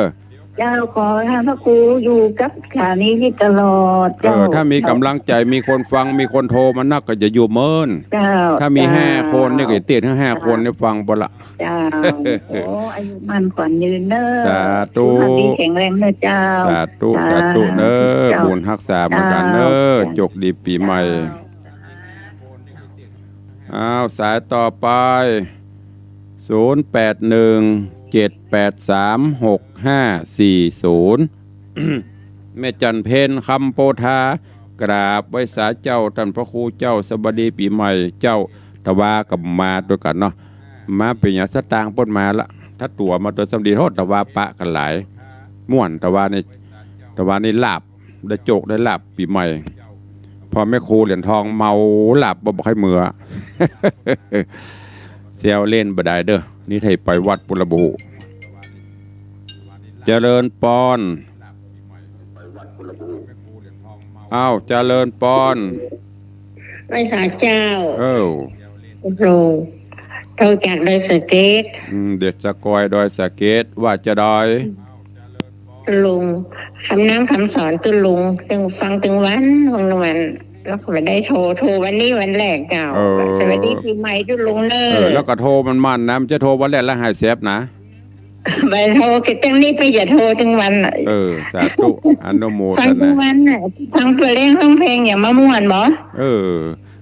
เจ้า ขอ เจ้า ขอให้พระครูอยู่กับสถานีนี้ตลอด เออ เจ้า ถ้ามีก๋ำลังใจ๋ มีคนฟัง มีคนโทรมานักก็จะอยู่เมิน เจ้า ถ้ามี เจ้า ห้าคนนี่ก็จะเตียนหื้อห้าคนนี่ฟังปอละ เจ้า โอ้ อายุมั่นขวัญยืนเน้อ สาธุ สุขภาพดีแข็งแรงเน้อเจ้า สาธุ สาธุ สาธุเน้อ เจ้า บุญฮักษาเหมือนกั๋นเน้อ เจ้า โชคดีปี๋ใหม่ เจ้า อ้าว สายต่อไป ศูนย์แปดหนึ่ง เจ็ดแปดสาม หกห้าสี่ศูนย์ แม่จันเพ็ญ คำโพธา กราบไหว้สาเจ้า ต้านพระครูเจ้า สวัสดีปี๋ใหม่เจ้า ตะวาก็มาตวยกั๋นเนาะ มาเป๋นหยัง สตางค์เปิ้นมาละ ถ้าตั๋วมาตวยซ้ำดี โธ่ ตะวาปะกั๋นหลาย ม่วน ตะวานี่ ตะวานี่ลาบ ได้โจคได้ลาบปี๋ใหม่ พ่อแม่ครูเหรียญทองเมาลาบบ่ บ่ใค่เมือ แซวเล่นบ่ได้เด้อ นี่ถ้าไปวัดปุระบุ เจริญปอน อ้าว เจริญปอน ไหว้สาเจ้า เออ โอ้โห โทรจากดอยสะเก็ด อืม เด็ดสะกอยดอยสะเก็ด ว่าจะใด ตุ๊ลุง กำน้ำกำสอนตุ๊ลุง ตึงฟังตึงวัน ฟังตึงวัน แล้วก็บ่ได้โทร โทรวันนี้วันแรกเจ้า เออ สวัสดีปี๋ใหม่ตุ๊ลุงเน้อ เออ แล้วก็โทรมั่นๆ นะ บ่ใจ้โทรวันแรกแล้วหายแสบนะ บ่โทร ก็จั่งนี้ไปอย่าโทรตึงวันน่ะ เออ สาธุ อนุโมทนา ฟังตึงวันน่ะ ฟังป้อเลี้ยงฮ้องเพลงอย่างมะม่วนบ่ เออ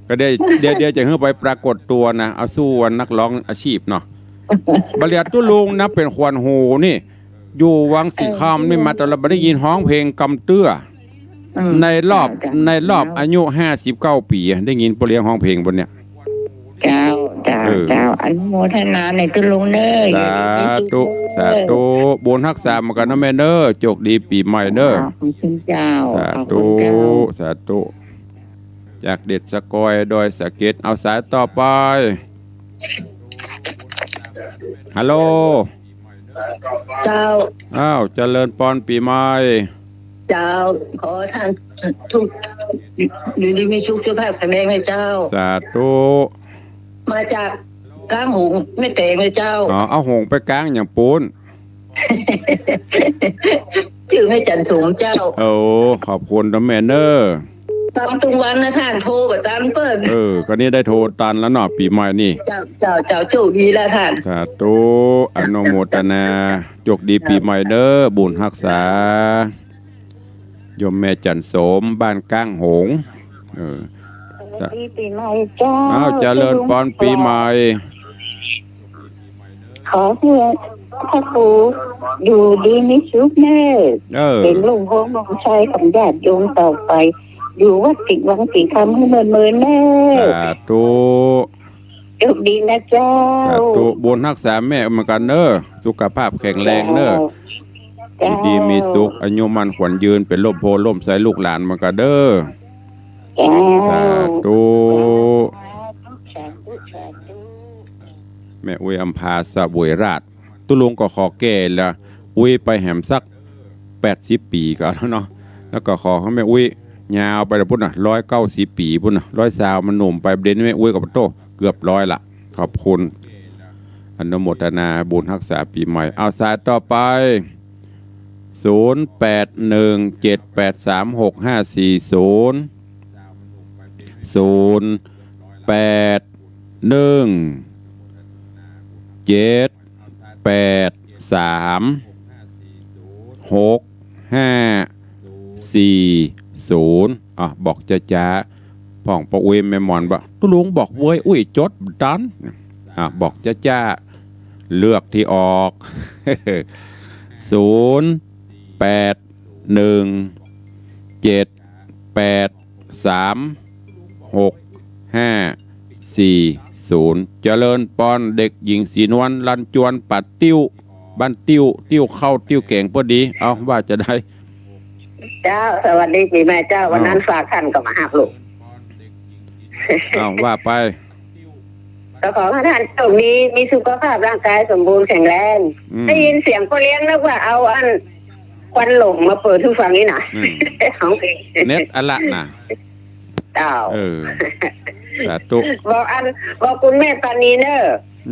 ก็ได้ เดี๋ยว เดี๋ยวจะหื้อไปปรากฏตั๋วนะ เอาสู้อันนักฮ้องอาชีพเนาะ บ่าเลียตุ๊ลุงนะ เป๋นขวัญหูนี่ อยู่วังสีคำนี่มาตลอด บ่ได้ยินฮ้องเพลงกำเตื้อ อืม ในรอบ เจ้า เจ้า ในรอบ เจ้า อายุห้าสิบเก้าปี๋อะ ได้ยินป้อเลี้ยงฮ้องเพลงบนเนี่ย เจ้า เจ้า เออ เจ้า อนุโมทนาในตุ๊ลุงเน้อ สาธุ อยู่ดีมีสุขเน้อ สาธุ บุญฮักษาเหมือนกั๋นเน้อแม่เน้อ โชคดีปี๋ใหม่เน้อ ขอบคุณเจ้า สาธุ ขอบคุณเจ้า สาธุ จากเด็ดสะกอยดอยสะเก็ด เอาสายต่อไป ฮัลโหล เจ้า อ้าว เจริญปอนปี๋ใหม่ เจ้า ขอต้านทุก อยู่ดีมีสุข สุขภาพแข็งแรงเน้อเจ้า สาธุ มาจากก๊างหงส์แม่แตงเน้อเจ้า อ๋อ เอาหงส์ไปก๊างอย่างปู๊น จื้อแม่จันสมเจ้า โอ้ ขอบคุณเน้อแม่เน้อ ฟังตึงวันนะต้าน โทรบ่ตันเปิ้น เออ ก็นี่ได้โทรตันแล้วเนาะ ปี๋ใหม่นี่ เจ้า เจ้า เจ้า โชคดีแล้วต้าน สาธุ อนุโมทนา โชคดีปี๋ใหม่เน้อ บุญฮักษา โยมแม่จันสม บ้านก๊างหงส์ เออ สวัสดีปี๋ใหม่เจ้า อ้าว เจริญปอนปี๋ใหม่ ขอหื้อพระครูอยู่ดีมีสุขเน้อ เออ เป๋นล่มโพธิ์ล่มไทรของญาติโยมต่อไป อยู่วัดสิงห์วังสิงห์คำหื้อเมินๆ เน้อ สาธุ โชคดีนะเจ้า สาธุ บุญฮักษาแม่เหมือนกั๋นเน้อ สุขภาพแข็งแรงเน้อ เจ้า อยู่ดีมีสุข อายุมั่นขวัญยืน เป๋นล่มโพธิ์ล่มไทรลูกหลานเหมือนกั๋นเน้อ เจ้า สาธุ สาธุ สาธุ แม่อุ๊ยอำภา เสวยราษฎร์ ตุ๊ลุงก็ขอแก่ละ อุ๊ยไปแหมสักแปดสิบปี๋ก่อนเนาะ แล้วก็ขอหื้อแม่อุ๊ยยาวไปละปู๊นน่ะ ร้อยเก้าสิบปี๋ปู๊นน่ะ ร้อยซาวมันหนุ่มไป เดี๋ยวนี้แม่อุ๊ยก็โต้เกือบร้อยละ ขอบคุณ อนุโมทนาบุญฮักษาปี๋ใหม่ เอาสายต่อไป ศูนย์แปดหนึ่งเจ็ดแปดสามหกห้าสี่ศูนย์ ศูนย์แปดหนึ่งเจ็ดแปดสามหกห้าสี่ศูนย์ อ่ะ บอกจ๊าๆ พ่องป้ออุ๊ยแม่หมอนบอก ตุ๊ลุงบอกเว้ย อุ๊ยจดบ่ตัน อ่ะ บอกจ๊าๆ เลือกตี้ออก ศูนย์แปดหนึ่งเจ็ดแปดสามหกห้าสี่ศูนย์ เจริญปอน เด็กหญิงศรีนวล ลันจวน ปัดติ้ว บ้านติ้ว ติ้วข้าว ติ้วแก๋ง พอดี เอา ว่าจะใด เจ้า สวัสดีปี๋ใหม่เจ้า วันนั้น อ้าว ฝากต้านก็บ่ฮับลูก อ้าว ว่าไป ก็ขอหื้อต้านโชคดี มีสุขภาพร่างกายสมบูรณ์แข็งแรง อืม ได้ยินเสียงป้อเลี้ยงนึกว่าเอาอันควันหลงมาเปิดหื้อฟังนี่นะ อืม ฮ้องเพลง เน็ตอะละนะ เจ้า เออ สาธุ บอกอัน บอกคุณแม่ปานีเน่อ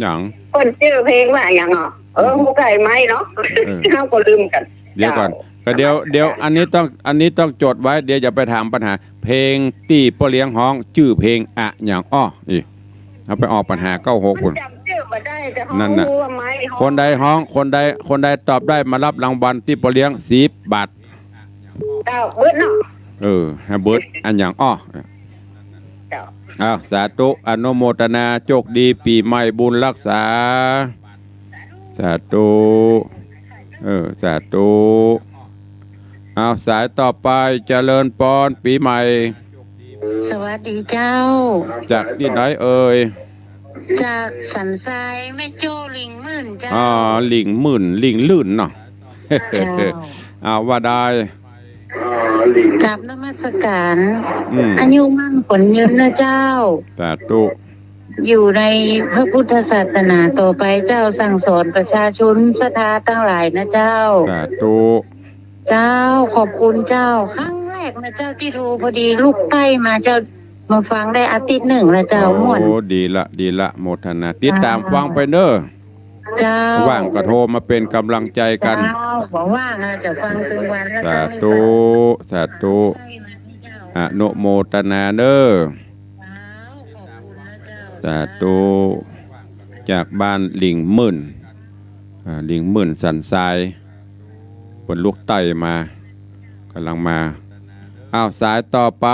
หยัง เปิ้นจื้อเพลงว่าหยังอ่ะ เออ ฮู้ใก้ไหมเนาะ เออ เฮาก็ลืมกั๋น เดี๋ยวก่อน เจ้า ก็เดี๋ยว เดี๋ยว อันนี้ต้อง อันนี้ต้องจดไว้ เดี๋ยวจะไปถามปัญหา เพลงตี้ป้อเลี้ยงฮ้อง จื้อเพลงอะหยังอ้อ อี เอาไปออกปัญหาเก้าหก พุ้น จำจื้อบ่ได้ แต่ฮ้อง นั่นน่ะ ฮู้ว่าไหม คนใดฮ้อง คนใด คนใดตอบได้มารับรางวัลตี้ป้อเลี้ยงสิบบาท เจ้า เบิดเนาะ เออ หื้อเบิด อะหยังอ้อ เจ้า อ้าว สาธุ อนุโมทนา โชคดี ปี๋ใหม่บุญรักษา สาธุ เออ สาธุ อ้าว สายต่อไป เจริญปอน ปี๋ใหม่ สวัสดีเจ้า จากตี้ไหนเอ่ย จากสันทราย แม่โจ้ หลิ่งหมื่นเจ้า อ๋อ หลิ่งหมื่น หลิ่งลื่นเนาะ เจ้า อ้าว ว่าได้ กราบนมัสการ อืม อายุมั่นขวัญยืนนะเจ้า สาธุ อยู่ในพระพุทธศาสนาต่อไปเจ้า สั่งสอนประชาชนศรัทธาตังหลายนะเจ้า สาธุ เจ้า ขอบคุณเจ้า ครั้งแรกนะเจ้าตี้โทร พอดีลูกใต้มาเจ้า มาฟังได้อาทิตย์นึ่งแล้วเจ้า โอ้ ม่วน ดีละ ดีละ โมทนา ติดตามฟังไปเน่อ เจ้า ว่างก็โทรมาเป๋นก๋ำลังใจ๋กั๋น เจ้า บ่ว่างอะ จะฟังตึงวันแล้ว สาธุ สาธุ อนุโมทนาเน่อ สาธุ จากบ้านหลิ่งหมื่น อ่า หลิ่งหมื่นสันทราย เปิ้นลูกใต้มา ก่ำลังมา อ้าว สายต่อไป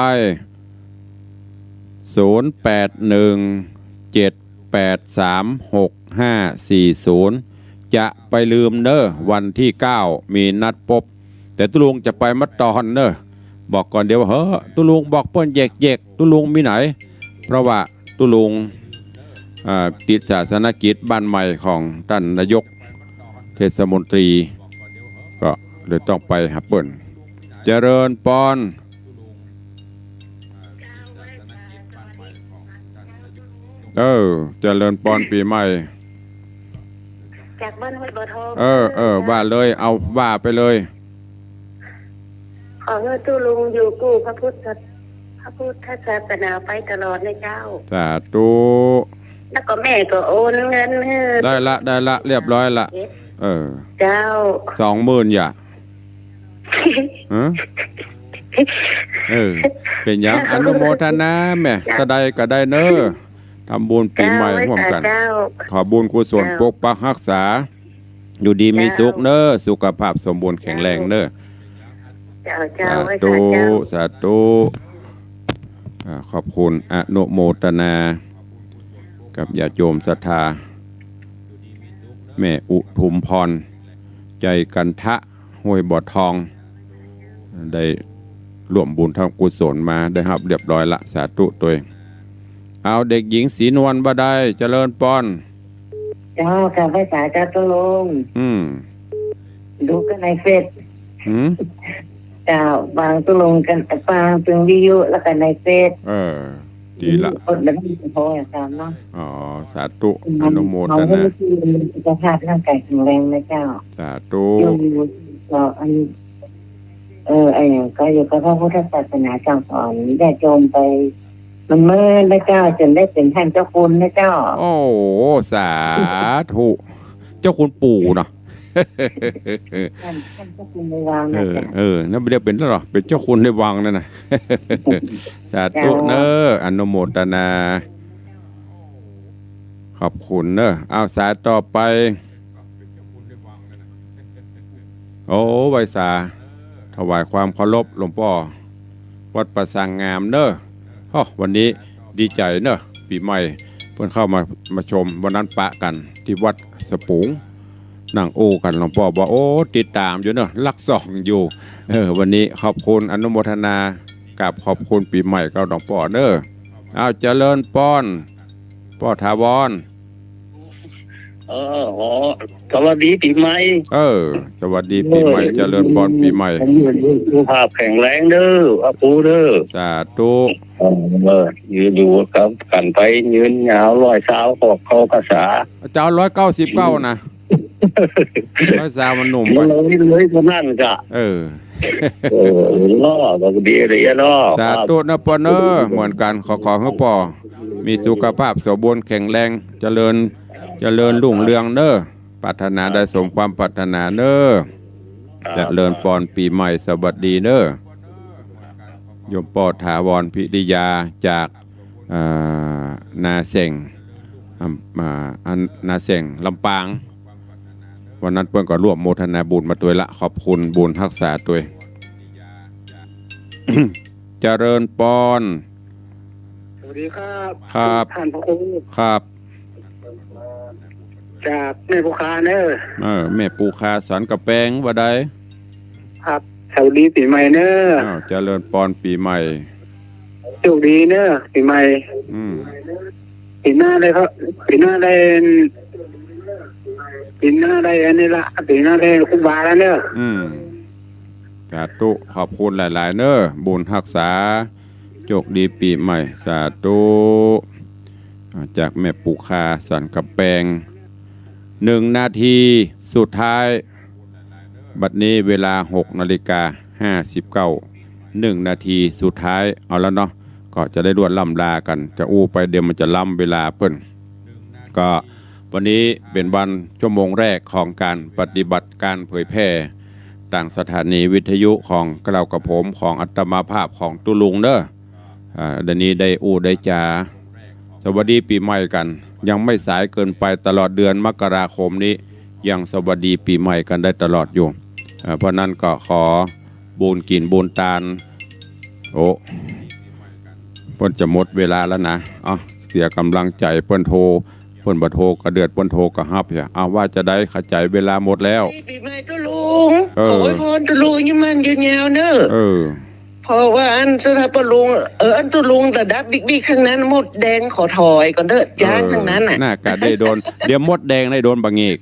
ศูนย์แปดหนึ่งเจ็ดแปดสามหกห้าสี่ศูนย์ จะไปลืมเน่อ วันตี้เก้ามีนัดปบ แต่ตุ๊ลุงจะไปมะตอนเน่อ บอกก่อนเดี๋ยว เฮ้อ ตุ๊ลุงบอกเปิ้นแยกๆ ตุ๊ลุงมีไหน เพราะว่าตุ๊ลุง อ่า ติดศาสนกิจบ้านใหม่ของต้านนายกเทศมนตรี ก็เลยต้องไปหาเปิ้น เจริญปอน เออ เจริญปอนปี๋ใหม่ จากบ้านห้วยบ่อทอง เออ เออ ว่าเลย เอา ว่าไปเลย ขอหื้อตุ๊ลุงอยู่กู้พระพุทธ พระพุทธศาสนาไปตลอดนะเจ้า สาธุ แล้วก็แม่ก็โอนเงินหื้อ ได้ละ ได้ละ เรียบร้อยละ เออ เจ้า สองหมื่น อย่า ฮะ เออ เป๋นหยัง อนุโมทนาแม่ เท่าใดก็ได้เน่อ ทำบุญปี๋ใหม่ฮ่วมกั๋น เจ้า ขอบุญกุศล เจ้า ปกปักฮักษา อยู่ดีมีสุขเน่อ เจ้า สุขภาพสมบูรณ์แข็งแรงเน่อ เจ้า เจ้า สาธุ สาธุ อ่า ขอบคุณ อนุโมทนา กับญาติโยมศรัทธา แม่อุทุมพร ใจกันทะ ห้วยบ่อทอง ได้ร่วมบุญทำกุศลมา ได้ฮับเรียบร้อยละ สาธุตวย เอา เด็กหญิงศรีนวลบ่าได้ เจริญปอน เจ้า กราบไหว้สาเจ้าตุ๊ลุง อืม ดูกั๋นในเฟซ หืม เจ้า ฟังตุ๊ลุงกั๋น ฟังตึงวิทยุแล้วกั๋นในเฟซ เออ ดีละ คนละไม่พอตามเนาะ อ๋อ สาธุ อนุโมทนา ขอหื้อตุ๊ลุงสุขภาพร่างกายแข็งแรงนะเจ้า สาธุ อยู่ก็อัน เออ ไอ้หยังก็อยู่กับพระพุทธศาสนาสั่งสอนญาติโยมไป มันเมินนะเจ้า จ๋นได้เป๋นต้านเจ้าคุณนะเจ้า โอ้โห สาธุ เจ้าคุณปู่เนาะ ท่าน ท่านเจ้าคุณในวัง เอ นะ อ จ๊ะ เออ นั่นเดี๋ยวเป๋นแล้วเหรอ เป๋นเจ้าคุณในวังนั่นน่ะ สาธุ เจ้า เน้อ อนุโมทนา ขอบคุณเน้อ เอาสายต่อไป โอ้ ไหว้สา ถวายความเคารพหลวงป้อ วัดป่าซางงามเน้อ โอ้ วันนี้ดีใจ๋เน้อ ปี๋ใหม่เปิ้นเข้ามา มาชม วันนั้นปะกั๋นตี้วัดสะปูง นั่งอู้กั๋น หลวงป้อบอก โอ้ ติดต๋ามอยู่เน้อ ลักส่องอยู่ เออ วันนี้ขอบคุณ อนุโมทนา กราบขอบคุณปี๋ใหม่กับหลวงป้อเน้อ อ้าว เจริญปอน ป้อถาวร เออ อ๋อ สวัสดีปี๋ใหม่ เออ สวัสดีปี๋ใหม่ เออ เจริญปอนปี๋ใหม่ ผมอยู่สุขภาพแข็งแรงเน้อ อาปูเน้อ สาธุ เออ เออ อยู่ อยู่กับกั๋นไปยืนยาวร้อยซาว ขอบเข้าพรรษา จะเอาร้อยเก้าสิบเก้านะ ร้อยซาวมันหนุ่มไป เลย เลยเต้านั้นกะ เออ เออ เนาะ ก็ดีเลยเนาะ สาธุเน้อป้อเน้อ เหมือนกั๋น ขอ ขอหื้อป้อมีสุขภาพสมบูรณ์แข็งแรง เจริญ เจริญรุ่งเรืองเน้อ ปรารถนาได้สมความปรารถนาเน้อ ครับ เจริญปอนปี๋ใหม่ สวัสดีเน้อ โยมป้อถาวรพิริยาจาก อ่า นาแส่ง อ่า อ่า อัน นาแส่ง ลำปาง วันนั้นเปิ้นก็ร่วมโมทนาบุญมาตวยละ ขอบคุณบุญฮักษาตวย เจริญปอน สวัสดีครับ ครับ ท่านพระครู ครับ จากแม่ปูคาเน้อ เออ แม่ปูคาสันกำแปง ว่าใด ครับ สวัสดีปี๋ใหม่เน้อ อ้าว เจริญปอนปี๋ใหม่ โชคดีเน้อ ปี๋ใหม่ อืม ปี๋หน้าได้ครับ ปี๋หน้าได้ ปี๋หน้าได้อันนี้ละ ปี๋หน้าได้ครูบาแล้วเน้อ อืม สาธุ ขอบคุณหลายๆ เน้อ บุญฮักษา โชคดีปี๋ใหม่ สาธุ อ่า จากแม่ปูคาสันกำแปง หนึ่งนาทีสุดท้าย บัดนี้เวลาหกนาฬิกาห้าสิบเก้า หนึ่งนาทีสุดท้าย เอาแล้วเนาะ ก็จะได้ลวดล่ำลากั๋น จะอู้ไปเดี๋ยวมันจะล้ำเวลาเปิ้น ก็วันนี้เป๋นวันชั่วโมงแรกของก๋านปฏิบัติก๋านเผยแผ่ตางสถานีวิทยุของเกล้ากระผม ของอาตมาภาพของตุ๊ลุงเน้อ อ่า เดี๋ยวนี้ได้อู้ได้จ๋า สวัสดีปี๋ใหม่กั๋น ยังไม่สายเกินไป ตลอดเดือนมกราคมนี้ ยังสวัสดีปี๋ใหม่กั๋นได้ตลอดอยู่ อ่า เพราะนั้นก็ขอบุญกิ๋นบุญตาน โอ้ เปิ้นจะหมดเวลาแล้วนะ เอ้า เสียก๋ำลังใจ๋ เปิ้นโทร เปิ้นบ่โทรก็เดือด เปิ้นโทรก็ฮับเหีย เอาว่าจะใด ขะใจ๋เวลาหมดแล้ว ปี๋ใหม่ตุ๊ลุง เออ ขออวยพรตุ๊ลุงยืนมั่นยืนยาวเน้อ เออ เพราะว่าอันสถาปะลุง เออ อันตุ๊ลุงระดับบิ๊กๆ ทั้งนั้น มดแดงขอถอยก่อนเต๊อะ จ๊างทั้งนั้นน่ะ เออ น่ากะได้โดน เดี๋ยวมดแดงได้โดนบ่าเงก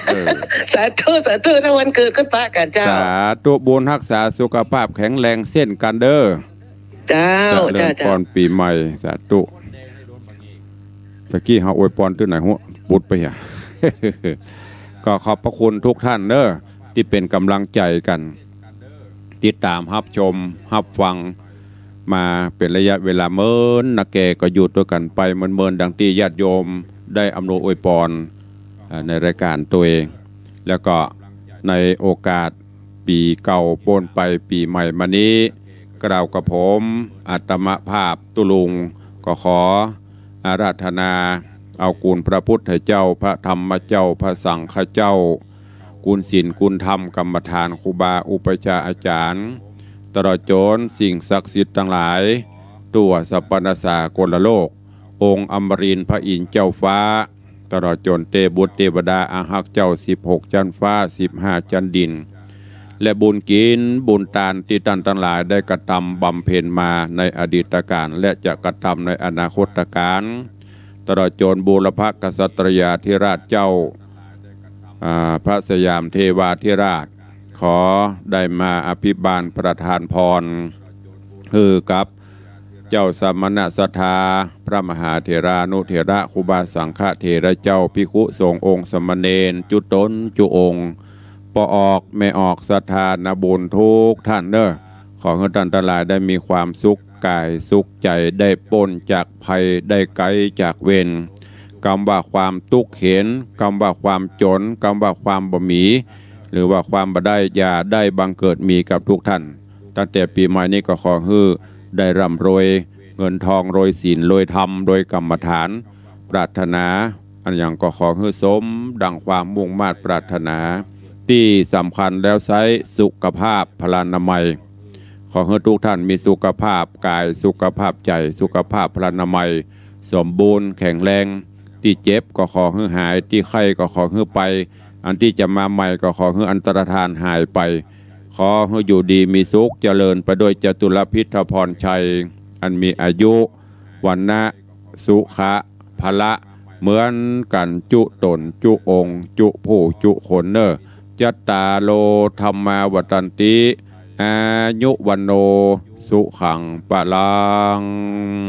เออ สาธุ สาธุ นะ วันเกิดก็ปะกั๋นเจ้า สาธุ บุญฮักษาสุขภาพแข็งแรงเส้นกั๋นเน้อ เจ้า เจริญ เจ้า เจ้า ปอนปี๋ใหม่ สาธุ ตะกี้เฮาอวยปอนตี้ไหนหัว ปุดไปเหีย ก็ขอบพระคุณทุกท่านเน้อ ตี้เป๋นก๋ำลังใจ๋กั๋น ติดต๋ามฮับชมฮับฟังมาเป๋นระยะเวลาเมินนักแก่ ก็อยู่ตวยกั๋นไปเมินๆ ดังตี้ญาติโยมได้อำนวยอวยปอน อ่า ในรายก๋านตวย แล้วก็ในโอกาสปี๋เก่าป๊นไปปี๋ใหม่มานี้ เกล้ากระผมอาตมาภาพตุ๊ลุง ก็ขออาราธนาเอาคุณพระพุทธเจ้า พระธรรมเจ้า พระสังฆเจ้า คุณศีลคุณธรรม กรรมฐาน ครูบาอุปัชฌาย์อาจ๋ารย์ ตลอดจ๋นสิ่งศักดิ์สิทธิ์ตังหลาย ทั่วสรรพนสากลโลก องค์อมรินทร์พระอินทร์เจ้าฟ้า ตลอดจ๋นเตบุตรเตวดาอาฮักเจ้าสิบหกจั๊นฟ้า สิบห้าจั๊นดิน และบุญกิ๋นบุญตานตี้ต้านตังหลายได้กระตำบำเพ็ญมาในอดีตก๋าล และจะกระตำในอนาคตก๋าล ตลอดจ๋นบูรพกษัตริยาธิราชเจ้า อ่า พระสยามเทวาธิราช ขอได้มาอภิบาลประทานพร หื้อกับ เจ้าสมณศรัทธา พระมหาเถรานุเถระ ครูบาสังฆเถระเจ้า ภิกขุสงฆ์องค์สามเณร จุ๊ต๋นจุ๊องค์ ป้อออกแม่ออกศรัทธานาบุญทุกท่านเน้อ ขอหื้อต้านตังหลายได้มีความสุขก๋ายสุขใจ๋ ได้ป๊นจากภัย ได้ไกลจากเวร กำว่าความตุ๊กข์เข็ญ กำว่าความจ๋น กำว่าความบ่มี หรือว่าความบ่ได้ อย่าได้บังเกิดมีกับทุกท่าน ตั้งแต่ปี๋ใหม่นี้ก็ขอหื้อได้ร่ำรวยเงินทอง รวยศีล รวยธรรม รวยกรรมฐาน ปรารถนาอันหยังก็ขอหื้อสมดังความมุ่งมาดปรารถนา ตี้สำคัญแล้วใซ้สุขภาพพลานามัย ขอหื้อทุกท่านมีสุขภาพก๋าย สุขภาพใจ๋ สุขภาพพลานามัย สมบูรณ์แข็งแรง ตี้เจ็บก็ขอหื้อหาย ตี้ไข้ก็ขอหื้อไป อันตี้จะมาใหม่ก็ขอหื้ออันตรธานหายไป ขอหื้ออยู่ดีมีสุข เจริญไปด้วยจตุรพิธพรชัย อันมีอายุ วรรณะ สุขะ พละ เหมือนกั๋นจุ๊ต๋นจุ๊องค์ จุ๊ผู้จุ๊คนเน่อ จัตตาโร ธัมมา วัฑฒันติ อายุ วัณโณ สุขัง พลัง